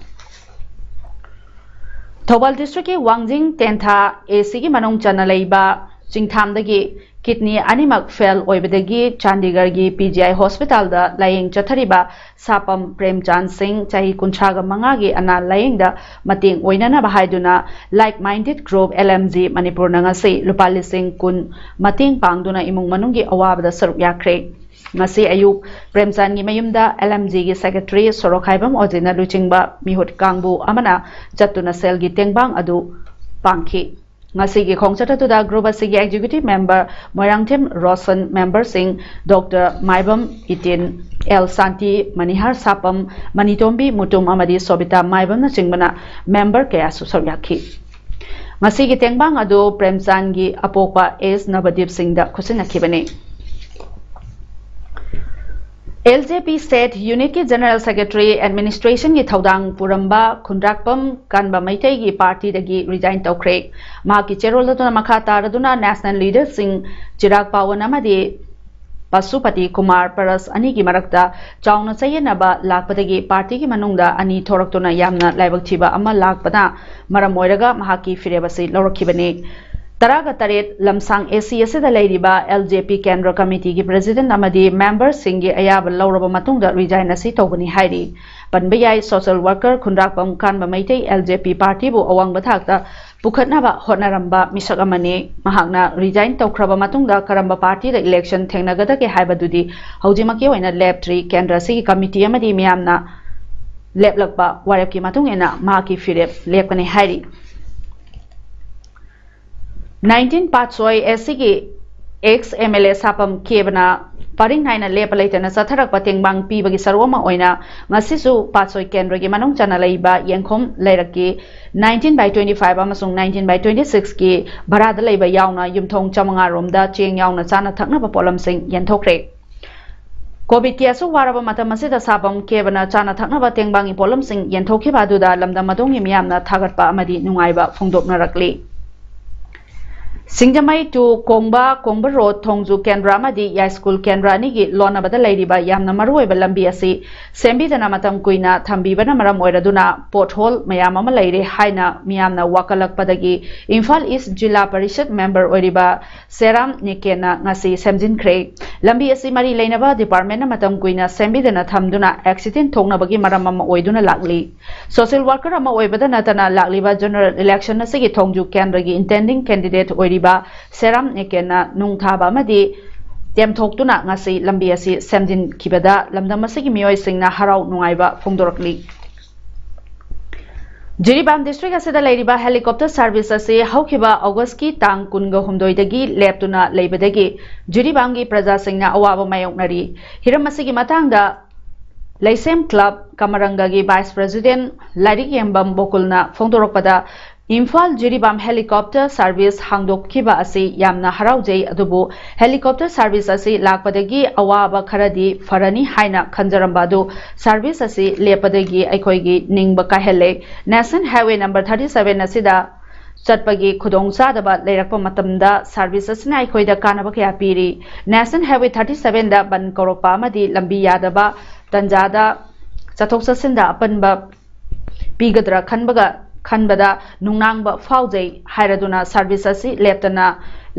ꯊꯧꯕꯥꯜ districtꯀꯤ ꯋꯥꯡꯖꯤꯡ ꯇꯦꯟꯊꯥ ACꯒꯤ ꯃꯅꯨꯡ ꯆꯟꯅ ꯂꯩꯕ ꯆꯤꯡꯊꯥꯝꯗꯒꯤ kidney ꯑꯅꯤꯃꯛ fail ꯑꯣꯏꯕꯗꯒꯤ ꯆꯥꯟꯗꯤꯒꯔꯒꯤ P G I hospitalꯗ ꯂꯥꯌꯦꯡ ꯆꯠꯊꯔꯤꯕ ꯁꯥꯄꯝ ꯄ꯭ꯔꯦꯝꯆꯥꯟ ꯁꯤꯡ, ꯆꯍꯤ ꯀꯨꯟꯊ꯭ꯔꯥꯒ ꯃꯉꯥꯒꯤ ꯑꯅꯥ ꯂꯥꯌꯦꯡꯗ ꯃꯇꯦꯡ ꯑꯣꯏꯅꯅꯕ ꯍꯥꯏꯗꯨꯅ Like Minded Group L M G ꯃꯅꯤꯄꯨꯔꯅ ꯉꯁꯤ ꯂꯨꯄꯥ ꯂꯤꯁꯤꯡ ꯀꯨꯟ ꯃꯇꯦꯡ ꯄꯥꯡꯗꯨꯅ ꯏꯃꯨꯡ ꯃꯅꯨꯡꯒꯤ ꯑꯋꯥꯕꯗ ꯁꯔꯨꯛ ꯌꯥꯈ꯭ꯔꯦ꯫ ꯉꯁꯤ ꯑꯌꯨꯛ ꯄ꯭ꯔꯦꯝꯆꯥꯟꯒꯤ ꯃꯌꯨꯝꯗ L M Gꯒꯤ secretary ꯁꯣꯔꯣꯛꯈꯥꯏꯕꯝ ꯑꯣꯖꯤꯅ ꯂꯨꯆꯤꯡꯕ ꯃꯤꯍꯨꯠ ꯀꯥꯡꯕꯨ ꯑꯃꯅ ꯆꯠꯇꯨꯅ ꯁꯦꯜꯒꯤ ꯇꯦꯡꯕꯥꯡ ꯑꯗꯨ ꯄꯥꯡꯈꯤ꯫ ꯉꯁꯤꯒꯤ ꯈꯣꯡꯆꯠ ꯑꯗꯨꯗ group ꯑꯁꯤꯒꯤ executive member ꯃꯣꯏꯔꯥꯡꯊꯦꯝ ꯔꯣꯁꯟ, memberꯁꯤꯡ ꯗꯣꯛꯇꯔ ꯃꯥꯏꯕꯝ ꯏꯇꯤꯟ, ꯑꯦꯜ ꯁꯥꯟꯇꯤ, ꯃꯅꯤꯍꯥꯔ ꯁꯥꯄꯝ, ꯃꯅꯤꯇꯣꯝꯕꯤ ꯃꯨꯇꯨꯝ ꯑꯃꯗꯤ ꯁꯣꯕꯤꯇꯥ ꯃꯥꯏꯕꯝꯅꯆꯤꯡꯕꯅ member ꯀꯌꯥꯁꯨ ꯁꯔꯨꯛ ꯌꯥꯈꯤ꯫ ꯉꯁꯤꯒꯤ ꯇꯦꯡꯕꯥꯡ ꯑꯗꯨ ꯄ꯭ꯔꯦꯝꯆꯥꯟꯒꯤ ꯑꯄꯣꯛꯄ ꯑꯦꯁ ꯅꯕꯗꯤꯞ ꯁꯤꯡꯗ ꯈꯨꯠꯁꯤꯟꯅꯈꯤꯕꯅꯤ꯫ ꯑꯦꯜ ꯖꯦ ꯄꯤ ꯁꯦꯠ ꯌꯨꯅꯤꯠꯀꯤ ꯖꯦꯅꯔꯦꯜ ꯁꯦꯀ꯭ꯔꯦꯇꯔꯤ ꯑꯦꯗꯃꯤꯅꯤꯁꯇ꯭ꯔꯦꯁꯟꯒꯤ ꯊꯧꯗꯥꯡ ꯄꯨꯔꯝꯕ ꯈꯨꯟꯗ꯭ꯔꯥꯛꯄꯝ ꯀꯥꯟꯕ ꯃꯩꯇꯩꯒꯤ ꯄꯥꯔꯇꯤꯗꯒꯤ ꯔꯤꯖꯥꯏꯟ ꯇꯧꯈ꯭ꯔꯦ꯫ ꯃꯍꯥꯛꯀꯤ ꯆꯦꯔꯣꯜ ꯑꯗꯨꯅ ꯃꯈꯥ ꯇꯥꯔꯗꯨꯅ ꯅꯦꯁꯅꯦꯜ ꯂꯤꯗꯔꯁꯤꯡ ꯆꯤꯔꯥꯛ ꯄꯥꯋꯟ ꯑꯃꯗꯤ ꯄꯁꯨꯄꯇꯤ ꯀꯨꯃꯥꯔ ꯄꯔꯁ ꯑꯅꯤꯒꯤ ꯃꯔꯛꯇ ꯆꯥꯎꯅ ꯆꯌꯦꯠꯅꯕ ꯂꯥꯛꯄꯗꯒꯤ ꯄꯥꯔꯇꯤꯒꯤ ꯃꯅꯨꯡꯗ ꯑꯅꯤ ꯊꯣꯔꯛꯇꯨꯅ ꯌꯥꯝꯅ ꯂꯥꯏꯕꯛ ꯊꯤꯕ ꯑꯃ ꯂꯥꯛꯄꯅ ꯃꯔꯝ ꯑꯣꯏꯔꯒ ꯃꯍꯥꯛꯀꯤ ꯐꯤꯔꯦꯞ ꯑꯁꯤ ꯂꯧꯔꯛꯈꯤꯕꯅꯤ꯫ ꯇꯔꯥꯒ ꯇꯔꯦꯠ ꯂꯝꯁꯥꯡ ꯑꯦ ꯁꯤ ꯑꯁꯤꯗ ꯂꯩꯔꯤꯕ ꯑꯦꯜ ꯖꯦ ꯄꯤ ꯀꯦꯟꯗ꯭ꯔ ꯀꯃꯤꯇꯤꯒꯤ ꯄ꯭ꯔꯦꯁꯤꯗꯦꯟꯠ ꯑꯃꯗꯤ ꯃꯦꯝꯕꯔꯁꯤꯡꯒꯤ ꯑꯌꯥꯕ ꯂꯧꯔꯕ ꯃꯇꯨꯡꯗ ꯔꯤꯖꯥꯏꯟ ꯑꯁꯤ ꯇꯧꯕꯅꯤ ꯍꯥꯏꯔꯤ꯫ ꯄꯟꯕ ꯌꯥꯏ, social worker Khundrakpam Kanba Meitei L J P ꯄꯥꯔꯇꯤꯕꯨ ꯑꯋꯥꯡꯕ ꯊꯥꯛꯇ ꯄꯨꯈꯠꯅꯕ ꯍꯣꯠꯅꯔꯝꯕ ꯃꯤꯁꯛ ꯑꯃꯅꯤ꯫ ꯃꯍꯥꯛꯅ ꯔꯤꯖꯥꯏꯟ ꯇꯧꯈ꯭ꯔꯕ ꯃꯇꯨꯡꯗ ꯀꯔꯝꯕ ꯄꯥꯔꯇꯤꯗ ꯏꯂꯦꯛꯁꯟ ꯊꯦꯡꯅꯒꯗꯒꯦ ꯍꯥꯏꯕꯗꯨꯗꯤ ꯍꯧꯖꯤꯛꯃꯛꯀꯤ ꯑꯣꯏꯅ ꯂꯦꯞꯇ꯭ꯔꯤ꯫ ꯀꯦꯟꯗ꯭ꯔ ꯑꯁꯤꯒꯤ ꯀꯃꯤꯇꯤ ꯑꯃꯗꯤ ꯃꯤꯌꯥꯝꯅ ꯂꯦꯞꯂꯛꯄ ꯋꯥꯔꯦꯞꯀꯤ ꯃꯇꯨꯡ ꯏꯟꯅ ꯃꯍꯥꯛꯀꯤ ꯐꯤꯔꯦꯞ ꯂꯦꯞꯀꯅꯤ ꯍꯥꯏꯔꯤ꯫ ꯅꯥꯏꯟꯇꯤꯟ ꯄꯥꯠꯁꯣꯏ ꯑꯦꯁ ꯁꯤꯒꯤ ꯑꯦꯛꯁ ꯑꯦꯝ ꯑꯦꯜ ꯑꯦ ꯁꯥꯄꯝ ꯀꯦꯕꯅ ꯄꯔꯤꯡ ꯅꯥꯏꯅ ꯂꯦꯞꯄ ꯂꯩꯇꯅ ꯆꯠꯊꯔꯛꯄ ꯇꯦꯡꯕꯥꯡ ꯄꯤꯕꯒꯤ ꯁꯔꯨꯛ ꯑꯃ ꯑꯣꯏꯅ ꯉꯁꯤꯁꯨ ꯄꯥꯠꯁꯣꯏ ꯀꯦꯟꯗ꯭ꯔꯒꯤ ꯃꯅꯨꯡ ꯆꯟꯅ ꯂꯩꯕ ꯌꯦꯡꯈꯣꯝ ꯂꯩꯔꯛꯀꯤ nineteen by twenty five ꯑꯃꯁꯨꯡ nineteen by twenty six ꯀꯤ ꯚꯔꯥꯗ ꯂꯩꯕ ꯌꯥꯎꯅ ꯌꯨꯝꯊꯣꯡ ꯆꯥꯃꯉꯥ ꯔꯣꯝꯗ ꯆꯦꯡ ꯌꯥꯎꯅ ꯆꯥꯅ ꯊꯛꯅꯕ ꯄꯣꯠꯂꯝꯁꯤꯡ ꯌꯦꯟꯊꯣꯛꯈ꯭ꯔꯦ꯫ ꯀꯣꯚꯤꯗꯀꯤ ꯑꯁꯨꯛ ꯋꯥꯔꯕ ꯃꯇꯝ ꯑꯁꯤꯗ ꯁꯥꯄꯝ ꯀꯦꯕꯅ ꯆꯥꯅ ꯊꯛꯅꯕ ꯇꯦꯡꯕꯥꯡꯒꯤ ꯄꯣꯠꯂꯝꯁꯤꯡ ꯌꯦꯟꯊꯣꯛꯈꯤꯕ ꯑꯗꯨꯗ ꯂꯝꯗꯝ ꯑꯗꯣꯝꯒꯤ ꯃꯤꯌꯥꯝꯅ ꯊꯥꯒꯠꯄ ꯑꯃꯗꯤ ꯅꯨꯡꯉꯥꯏꯕ ꯐꯣꯡꯗꯣꯛꯅꯔꯛꯂꯤ꯫ ꯁꯤꯡꯖꯃꯩ to ꯀꯣꯡꯕ, ꯀꯣꯡꯕ ꯔꯣꯗ ꯊꯣꯡꯖꯨ ꯀꯦꯟꯗ꯭ꯔ ꯑꯃꯗꯤ ꯌꯥꯏꯁ꯭ꯀꯨꯜ ꯀꯦꯟꯗ꯭ꯔ ꯑꯅꯤꯒꯤ ꯂꯣꯟꯅꯕꯗ ꯂꯩꯔꯤꯕ ꯌꯥꯝꯅ ꯃꯔꯨꯑꯣꯏꯕ ꯂꯝꯕꯤ ꯑꯁꯤ ꯁꯦꯝꯕꯤꯗꯅ ꯃꯇꯝ ꯀꯨꯏꯅ ꯊꯝꯕꯤꯕꯅ ꯃꯔꯝ ꯑꯣꯏꯔꯗꯨꯅ pothole ꯃꯌꯥꯝ ꯑꯃ ꯂꯩꯔꯦ ꯍꯥꯏꯅ ꯃꯤꯌꯥꯝꯅ ꯋꯥꯀꯠꯂꯛꯄꯗꯒꯤ ꯏꯝꯐꯥꯜ ꯏꯁ꯭ꯠ ꯖꯤꯂꯥ ꯄꯔꯤꯁꯗ ꯃꯦꯝꯕꯔ ꯑꯣꯏꯔꯤꯕ ꯁꯦꯔꯥꯝ ꯅꯤꯀꯦꯟꯅ ꯉꯁꯤ ꯁꯦꯝꯖꯤꯟꯈ꯭ꯔꯦ꯫ ꯂꯝꯕꯤ ꯑꯁꯤ ꯃꯔꯤ ꯂꯩꯅꯕ ꯗꯤꯄꯥꯔꯠꯃꯦꯟꯠꯅ ꯃꯇꯝ ꯀꯨꯏꯅ ꯁꯦꯝꯕꯤꯗꯅ ꯊꯝꯗꯨꯅ ꯑꯦꯛꯁꯤꯗꯦꯟꯠ ꯊꯣꯛꯅꯕꯒꯤ ꯃꯔꯝ ꯑꯃ ꯑꯣꯏꯗꯨꯅ ꯂꯥꯛꯂꯤ꯫ ꯁꯣꯁꯤꯌꯦꯜ ꯋꯥꯔꯀꯔ ꯑꯃ ꯑꯣꯏꯕꯗ ꯅꯠꯇꯅ ꯂꯥꯛꯂꯤꯕ ꯖꯦꯅꯔꯦꯜ ꯏꯂꯦꯛꯁꯟ ꯑꯁꯤꯒꯤ ꯊꯣꯡꯖꯨ ꯀꯦꯟꯗ꯭ꯔꯒꯤ ꯏꯟꯇꯦꯟꯗꯤꯡ ꯀꯦꯟꯗꯤꯗꯦꯠ ꯑꯣꯏꯔꯤꯕ ꯁꯦꯔꯥꯝ ꯅꯤꯀꯦꯟꯅ ꯅꯨꯡ ꯊꯥꯕ ꯑꯃꯗꯤ ꯇꯦꯝꯊꯣꯛꯇꯨꯅ ꯉꯁꯤ ꯂꯝꯕꯤ ꯑꯁꯤ ꯁꯦꯝꯖꯤꯟꯈꯤꯕꯗ ꯂꯝꯗꯝ ꯑꯁꯤꯒꯤ ꯃꯤꯑꯣꯏꯁꯤꯡꯅ ꯍꯔꯥꯎ ꯅꯨꯡꯉꯥꯏꯕ ꯐꯣꯡꯗꯣꯔꯛꯂꯤ꯫ ꯖꯤꯔꯤꯕꯥꯝ ꯗꯤꯁꯇ꯭ꯔꯤꯛ ꯑꯁꯤꯗ ꯂꯩꯔꯤꯕ ꯍꯦꯂꯤꯀꯣꯞꯇꯔ ꯁꯥꯔꯚꯤꯁ ꯑꯁꯤ ꯍꯧꯈꯤꯕ ꯑꯣꯒꯁꯀꯤ ꯇꯥꯡ ꯀꯨꯟꯒ ꯍꯨꯝꯗꯣꯏꯗꯒꯤ ꯂꯦꯞꯇꯨꯅ ꯂꯩꯕꯗꯒꯤ ꯖꯤꯔꯤꯕꯥꯝꯒꯤ ꯄ꯭ꯔꯖꯥꯁꯤꯡꯅ ꯑꯋꯥꯕ ꯃꯥꯌꯣꯛꯅꯔꯤ꯫ ꯍꯤꯔꯝ ꯑꯁꯤꯒꯤ ꯃꯇꯥꯡꯗ ꯂꯩꯁꯦꯝ ꯀ꯭ꯂꯕ ꯀꯃꯔꯪꯒꯒꯤ ꯚꯥꯏꯁ ꯄ꯭ꯔꯦꯁꯤꯗꯦꯟꯠ ꯂꯥꯏꯔꯤꯛ ꯌꯦꯡꯕꯝ ꯕꯣꯀꯨꯜꯅ ꯐꯣꯡꯗꯣꯔꯛꯄꯗ, ꯏꯝꯐꯥꯜ ꯖꯤꯔꯤꯕꯥꯝ helicopter service ꯍꯥꯡꯗꯣꯛꯈꯤꯕ ꯑꯁꯤ ꯌꯥꯝꯅ ꯍꯔꯥꯎꯖꯩ, ꯑꯗꯨꯕꯨ helicopter service ꯑꯁꯤ ꯂꯥꯛꯄꯗꯒꯤ ꯑꯋꯥꯕ ꯈꯔꯗꯤ ꯐꯔꯅꯤ ꯍꯥꯏꯅ ꯈꯟꯖꯔꯝꯕ ꯑꯗꯨ service ꯑꯁꯤ ꯂꯦꯞꯄꯗꯒꯤ ꯑꯩꯈꯣꯏꯒꯤ ꯅꯤꯡꯕ ꯀꯥꯏꯍꯜꯂꯦ꯫ National Highway number thirty seven ꯑꯁꯤꯗ ꯆꯠꯄꯒꯤ ꯈꯨꯗꯣꯡꯆꯥꯗꯕ ꯂꯩꯔꯛꯄ ꯃꯇꯝꯗ service ꯑꯁꯤꯅ ꯑꯩꯈꯣꯏꯗ ꯀꯥꯟꯅꯕ ꯀꯌꯥ ꯄꯤꯔꯤ꯫ National Highway thirty seven ꯗ ꯕꯟ ꯀꯧꯔꯛꯄ ꯑꯃꯗꯤ ꯂꯝꯕꯤ ꯌꯥꯗꯕ ꯇꯟꯖꯥꯗ ꯆꯠꯊꯣꯛ ꯆꯠꯁꯤꯟꯗ ꯑꯄꯟꯕ ꯄꯤꯒꯗ꯭ꯔꯥ ꯈꯟꯕꯒ ꯈꯟꯕꯗ ꯅꯨꯡꯅꯥꯡꯕ ꯐꯥꯎꯖꯩ ꯍꯥꯏꯔꯗꯨꯅ service ꯑꯁꯤ ꯂꯦꯞꯇꯅ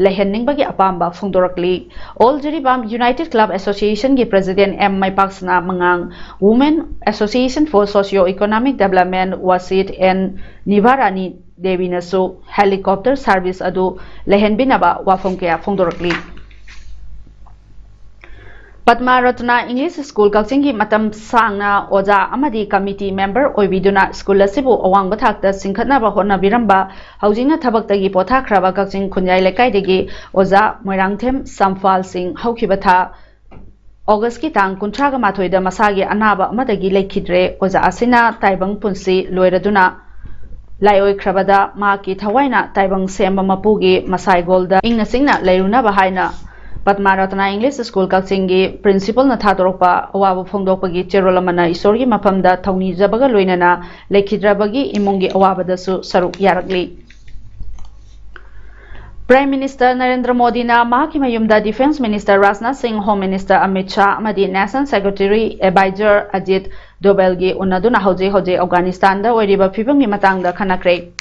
ꯂꯩꯍꯟꯅꯤꯡꯕꯒꯤ ꯑꯄꯥꯝꯕ ꯐꯣꯡꯗꯣꯔꯛꯂꯤ꯫ All Jiribam United Club Association ꯒꯤ president ꯑꯦꯝ ꯃꯩꯄꯥꯛꯁꯅꯥ ꯃꯉꯥꯡ, Women Association for Socio Economic Development ꯋꯥꯁꯤꯠ ꯑꯦꯟ ꯅꯤꯚꯥꯔꯥꯅꯤ ꯗꯦꯕꯤꯅꯁꯨ helicopter service ꯑꯗꯨ ꯂꯩꯍꯟꯕꯤꯅꯕ ꯋꯥꯐꯝ ꯀꯌꯥ ꯐꯣꯡꯗꯣꯔꯛꯂꯤ꯫ ꯄꯗꯃ ꯔꯠꯅ English School ꯀꯛꯆꯤꯡꯒꯤ ꯃꯇꯝ ꯁꯥꯡꯅ ꯑꯣꯖꯥ ꯑꯃꯗꯤ committee member ꯑꯣꯏꯕꯤꯗꯨꯅ school ꯑꯁꯤꯕꯨ ꯑꯋꯥꯡꯕ ꯊꯥꯛꯇ ꯆꯤꯡꯈꯠꯅꯕ ꯍꯣꯠꯅꯕꯤꯔꯝꯕ, ꯍꯧꯖꯤꯛꯅ ꯊꯕꯛꯇꯒꯤ ꯄꯣꯊꯥꯈ꯭ꯔꯕ ꯀꯛꯆꯤꯡ ꯈꯨꯟꯌꯥꯏ ꯂꯩꯀꯥꯏꯗꯒꯤ ꯑꯣꯖꯥ ꯃꯣꯏꯔꯥꯡꯊꯦꯝ ꯁꯝꯐꯥꯜ ꯁꯤꯡ ꯍꯧꯈꯤꯕ ꯊꯥ August ꯀꯤ ꯇꯥꯡ ꯀꯨꯟꯊ꯭ꯔꯥꯒ ꯃꯥꯊꯣꯏꯗ ꯃꯁꯥꯒꯤ ꯑꯅꯥꯕ ꯑꯃꯗꯒꯤ ꯂꯩꯈꯤꯗ꯭ꯔꯦ꯫ ꯑꯣꯖꯥ ꯑꯁꯤꯅ ꯇꯥꯏꯕꯪ ꯄꯨꯟꯁꯤ ꯂꯣꯏꯔꯗꯨꯅ ꯂꯥꯏꯑꯣꯏꯈ꯭ꯔꯕꯗ ꯃꯍꯥꯛꯀꯤ ꯊꯋꯥꯏꯅ ꯇꯥꯏꯕꯪ ꯁꯦꯝꯕ ꯃꯄꯨꯒꯤ ꯃꯁꯥꯏꯒꯣꯜꯗ ꯏꯪꯅ ꯆꯤꯛꯅ ꯂꯩꯔꯨꯅꯕ ꯍꯥꯏꯅ ꯄꯗꯃ ꯔꯠꯅ English School ꯀꯛꯆꯤꯡꯒꯤ principal ꯅ ꯊꯥꯗꯣꯔꯛꯄ ꯑꯋꯥꯕ ꯐꯣꯡꯗꯣꯛꯄꯒꯤ ꯆꯦꯔꯣꯜ ꯑꯃꯅ ꯏꯁꯣꯔꯒꯤ ꯃꯐꯝꯗ ꯊꯧꯅꯤꯖꯕꯒ ꯂꯣꯏꯅꯅ ꯂꯩꯈꯤꯗ꯭ꯔꯕꯒꯤ ꯏꯃꯨꯡꯒꯤ ꯑꯋꯥꯕꯗꯁꯨ ꯁꯔꯨꯛ ꯌꯥꯔꯛꯂꯤ꯫ Prime Minister ꯅꯔꯦꯟꯗ꯭ꯔ ꯃꯣꯗꯤꯅ ꯃꯍꯥꯛꯀꯤ ꯃꯌꯨꯝꯗ Defence Minister ꯔꯥꯖꯅꯥꯊ ꯁꯤꯡ, Home Minister ꯑꯃꯤꯠ ꯁꯥꯍ ꯑꯃꯗꯤ National Security Advisor ꯑꯖꯤꯠ ꯗꯣꯚꯦꯜꯒꯤ ꯎꯅꯗꯨꯅ ꯍꯧꯖꯤꯛ ꯍꯧꯖꯤꯛ ꯑꯐꯒꯥꯅꯤꯁꯇꯥꯟꯗ ꯑꯣꯏꯔꯤꯕ ꯐꯤꯕꯝꯒꯤ ꯃꯇꯥꯡꯗ ꯈꯟꯅꯈ꯭ꯔꯦ꯫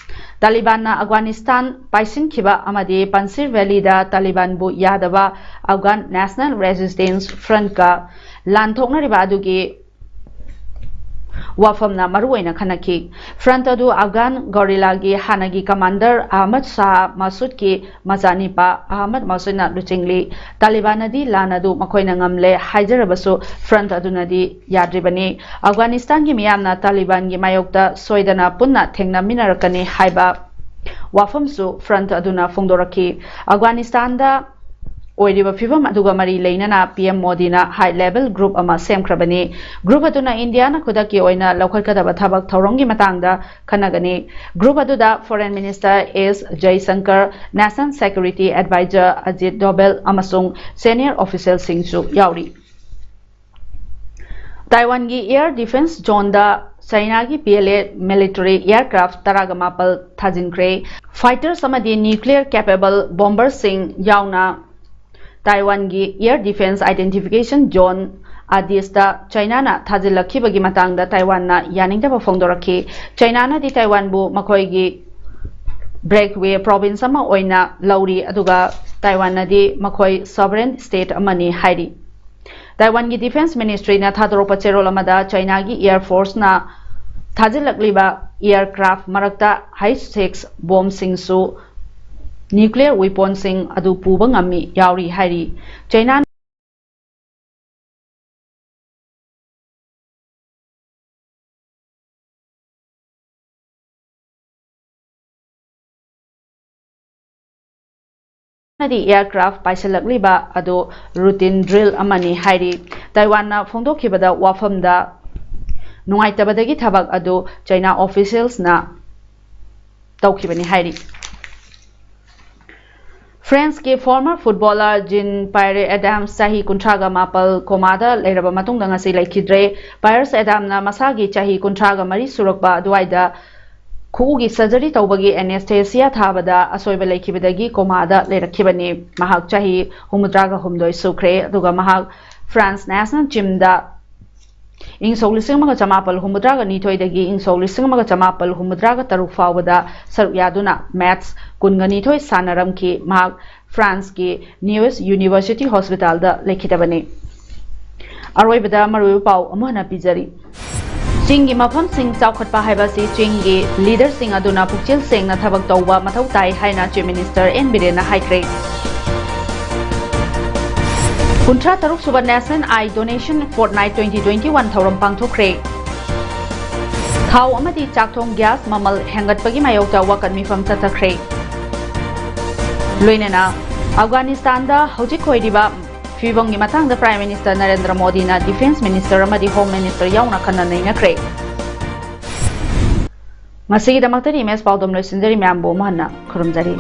ꯇꯥꯂꯤꯕꯥꯟꯅ ꯑꯐꯒꯥꯅꯤꯁꯇꯥꯟ ꯄꯥꯏꯁꯤꯟꯈꯤꯕ ꯑꯃꯗꯤ ꯄꯟꯁꯤꯔ ꯚꯦꯂꯤꯗ ꯇꯥꯂꯤꯕꯥꯟꯕꯨ ꯌꯥꯗꯕ Afghan National Resistance Front ꯀ ꯂꯥꯟ ꯊꯣꯛꯅꯔꯤꯕ ꯑꯗꯨꯒꯤ ꯋꯥꯐꯝꯅ ꯃꯔꯨꯑꯣꯏꯅ ꯈꯟꯅꯈꯤ꯫ Front ꯑꯗꯨ Afghan guerrilla ꯒꯤ ꯍꯥꯟꯅꯒꯤ commander ꯑꯍꯃꯗ ꯁꯥꯍ ꯃꯁꯨꯗꯀꯤ ꯃꯆꯥꯅꯤꯄꯥ ꯑꯍꯃꯗ ꯃꯁꯨꯗꯅ ꯂꯨꯆꯤꯡꯂꯤ꯫ ꯇꯥꯂꯤꯕꯥꯟꯅꯗꯤ ꯂꯥꯟ ꯑꯗꯨ ꯃꯈꯣꯏꯅ ꯉꯝꯂꯦ ꯍꯥꯏꯖꯔꯕꯁꯨ Front ꯑꯗꯨꯅꯗꯤ ꯌꯥꯗ꯭ꯔꯤꯕꯅꯤ꯫ ꯑꯐꯒꯥꯅꯤꯁꯇꯥꯟꯒꯤ ꯃꯤꯌꯥꯝꯅ ꯇꯥꯂꯤꯕꯥꯟꯒꯤ ꯃꯥꯌꯣꯛꯇ ꯁꯣꯏꯗꯅ ꯄꯨꯟꯅ ꯊꯦꯡꯅꯃꯤꯟꯅꯔꯛꯀꯅꯤ ꯍꯥꯏꯕ ꯋꯥꯐꯝꯁꯨ Front ꯑꯗꯨꯅ ꯐꯣꯡꯗꯣꯔꯛꯈꯤ꯫ ꯑꯐꯒꯥꯅꯤꯁꯇꯥꯟꯗ ꯑꯣꯏꯔꯤꯕ ꯐꯤꯕꯝ ꯑꯗꯨꯒ ꯃꯔꯤ ꯂꯩꯅꯅ ꯄꯤ ꯑꯦꯝ ꯃꯣꯗꯤꯅ high level group ꯑꯃ ꯁꯦꯝꯈ꯭ꯔꯕꯅꯤ꯫ Group ꯑꯗꯨꯅ ꯏꯟꯗꯤꯌꯥꯅ ꯈꯨꯗꯛꯀꯤ ꯑꯣꯏꯅ ꯂꯧꯈꯠꯀꯗꯕ ꯊꯕꯛ ꯊꯧꯔꯝꯒꯤ ꯃꯇꯥꯡꯗ ꯈꯟꯅꯒꯅꯤ꯫ Group ꯑꯗꯨꯗ Foreign Minister S ꯖꯌꯁꯪꯀꯔ, National Security Advisor Ajit ꯗꯣꯚꯦꯜ ꯑꯃꯁꯨꯡ senior officialꯁꯤꯡꯁꯨ ꯌꯥꯎꯔꯤ꯫ ꯇꯥꯏꯋꯥꯟꯒꯤ air defence zoneꯗ ꯆꯥꯏꯅꯥꯒꯤ P L A military aircraft ꯇꯔꯥꯒ ꯃꯥꯄꯜ ꯊꯥꯖꯤꯟꯈ꯭ꯔꯦ꯫ Fighters ꯑꯃꯗꯤ nuclear capable bomberꯁꯤꯡ ꯌꯥꯎꯅ ꯇꯥꯏꯋꯥꯟꯒꯤ air defence identification zone ꯑꯥꯗꯤꯁꯇ ꯆꯥꯏꯅꯥꯅ ꯊꯥꯖꯤꯜꯂꯛꯈꯤꯕꯒꯤ ꯃꯇꯥꯡꯗ ꯇꯥꯏꯋꯥꯟꯅ ꯌꯥꯅꯤꯡꯗꯕ ꯐꯣꯡꯗꯣꯔꯛꯈꯤ꯫ ꯆꯥꯏꯅꯥꯅꯗꯤ ꯇꯥꯏꯋꯥꯟꯕꯨ ꯃꯈꯣꯏꯒꯤ breakaway province ꯑꯃ ꯑꯣꯏꯅ ꯂꯧꯔꯤ, ꯑꯗꯨꯒ ꯇꯥꯏꯋꯥꯟꯅꯗꯤ ꯃꯈꯣꯏ sovereign state ꯑꯃꯅꯤ ꯍꯥꯏꯔꯤ꯫ ꯇꯥꯏꯋꯥꯟꯒꯤ Defence Ministryꯅ ꯊꯥꯗꯣꯔꯛꯄ ꯆꯦꯔꯣꯜ ꯑꯃꯗ ꯆꯥꯏꯅꯥꯒꯤ air forceꯅ ꯊꯥꯖꯤꯜꯂꯛꯂꯤꯕ aircraft ꯃꯔꯛꯇ high six bombꯁꯤꯡꯁꯨ nuclear weaponꯁꯤꯡ ꯑꯗꯨ ꯄꯨꯕ ꯉꯝꯃꯤ ꯌꯥꯎꯔꯤ ꯍꯥꯏꯔꯤ꯫ ꯆꯥꯏꯅꯥ ꯅꯗꯤ aircraft ꯄꯥꯏꯁꯤꯜꯂꯛꯂꯤꯕ ꯑꯗꯨ routine drill ꯑꯃꯅꯤ ꯍꯥꯏꯔꯤ꯫ ꯇꯥꯏꯋꯥꯟꯅ ꯐꯣꯡꯗꯣꯛꯈꯤꯕꯗ ꯋꯥꯐꯝꯗ ꯅꯨꯡꯉꯥꯏꯇꯕꯗꯒꯤ ꯊꯕꯛ ꯑꯗꯨ ꯆꯥꯏꯅꯥ officialsꯅ ꯇꯧꯈꯤꯕꯅꯤ ꯍꯥꯏꯔꯤ꯫ Franceꯀꯤ former footballer Jean Pierre Adams ꯆꯍꯤ ꯀꯨꯟꯊ꯭ꯔꯥꯒ ꯃꯥꯄꯜ ꯀꯣꯃꯥꯗ ꯂꯩꯔꯕ ꯃꯇꯨꯡꯗ ꯉꯁꯤ ꯂꯩꯈꯤꯗ꯭ꯔꯦ꯫ Pierre Adamꯅ ꯃꯁꯥꯒꯤ ꯆꯍꯤ ꯀꯨꯟꯊ꯭ꯔꯥꯒ ꯃꯔꯤ ꯁꯨꯔꯛꯄ ꯑꯗꯨꯋꯥꯏꯗ ꯈꯨꯎꯒꯤ surgery ꯇꯧꯕꯒꯤ anesthesia ꯊꯥꯕꯗ ꯑꯁꯣꯏꯕ ꯂꯩꯈꯤꯕꯗꯒꯤ ꯀꯣꯃꯥꯗ ꯂꯩꯔꯛꯈꯤꯕꯅꯤ꯫ ꯃꯍꯥꯛ ꯆꯍꯤ ꯍꯨꯝꯐꯨꯇꯔꯥꯒ ꯍꯨꯝꯗꯣꯏ ꯁꯨꯈ꯭ꯔꯦ, ꯑꯗꯨꯒ ꯃꯍꯥꯛ France national teamꯗ ꯏꯪ ꯁꯣꯛ ꯂꯤꯁꯤꯡ ꯑꯃꯒ ꯆꯃꯥꯄꯜ ꯍꯨꯝꯐꯨꯇꯔꯥꯒ ꯅꯤꯊꯣꯏꯗꯒꯤ ꯏꯪ ꯁꯣꯛ ꯂꯤꯁꯤꯡ ꯑꯃꯒ ꯆꯃꯥꯄꯜ ꯍꯨꯝꯐꯨꯇꯔꯥꯒ ꯇꯔꯨꯛ ꯐꯥꯎꯕꯗ ꯁꯔꯨꯛ ꯌꯥꯗꯨꯅ match ꯀꯨꯟꯒ ꯅꯤꯊꯣꯏ ꯁꯥꯟꯅꯔꯝꯈꯤ꯫ ꯃꯍꯥꯛ Franceꯀꯤ Neuilly University Hospitalꯗ ꯂꯩꯈꯤꯗꯕꯅꯤ꯫ ꯑꯔꯣꯏꯕꯗ ꯃꯔꯨꯑꯣꯏꯕ ꯄꯥꯎ ꯑꯃꯨꯛ ꯍꯟꯅ ꯄꯤꯖꯔꯤ꯫ ꯆꯤꯡꯒꯤ ꯃꯐꯝꯁꯤꯡ ꯆꯥꯎꯈꯠꯄ ꯍꯥꯏꯕꯁꯤ ꯆꯤꯡꯒꯤ leaderꯁꯤꯡ ꯑꯗꯨꯅ ꯄꯨꯛꯆꯦꯜ ꯁꯦꯡꯅ ꯊꯕꯛ ꯇꯧꯕ ꯃꯊꯧ ꯇꯥꯏ ꯍꯥꯏꯅ Chief Minister N ꯕꯤꯔꯦꯟꯅ ꯍꯥꯏꯈ꯭ꯔꯦ꯫ ꯀꯨꯟꯊ꯭ꯔꯥ ꯇꯔꯨꯛ ꯁꯨꯕ National Eye Donation Fortnight twenty twenty one ꯊꯧꯔꯝ ꯄꯥꯡꯊꯣꯛꯈ꯭ꯔꯦ꯫ ꯊꯥꯎ ꯑꯃꯗꯤ ꯆꯥꯛꯊꯣꯡ gas ꯃꯃꯜ ꯍꯦꯟꯒꯠꯄꯒꯤ ꯃꯥꯌꯣꯛꯇ ꯋꯥꯀꯠ ꯃꯤꯐꯝ ꯆꯠꯊꯈ꯭ꯔꯦ꯫ ꯂꯣꯏꯅꯅ ꯑꯐꯒꯥꯅꯤꯁꯇꯥꯟꯗ ꯍꯧꯖꯤꯛ ꯑꯣꯏꯔꯤꯕ ꯐꯤꯕꯝꯒꯤ ꯃꯇꯥꯡꯗ Prime Minister ꯅꯔꯦꯟꯗ꯭ꯔ ꯃꯣꯗꯤꯅ Defence Minister ꯑꯃꯗꯤ Home Minister ꯌꯥꯎꯅ ꯈꯟꯅ ꯅꯩꯅꯈ꯭ꯔꯦ꯫ ꯉꯁꯤꯒꯤꯗꯃꯛꯇꯗꯤ ꯏꯃꯦꯖ ꯄꯥꯎꯗꯝ ꯂꯣꯏꯁꯤꯟꯖꯔꯤ꯫ ꯃꯌꯥꯝꯕꯨ ꯑꯃꯨꯛ ꯍꯟꯅ ꯈꯨꯔꯨꯝꯖꯔꯤ꯫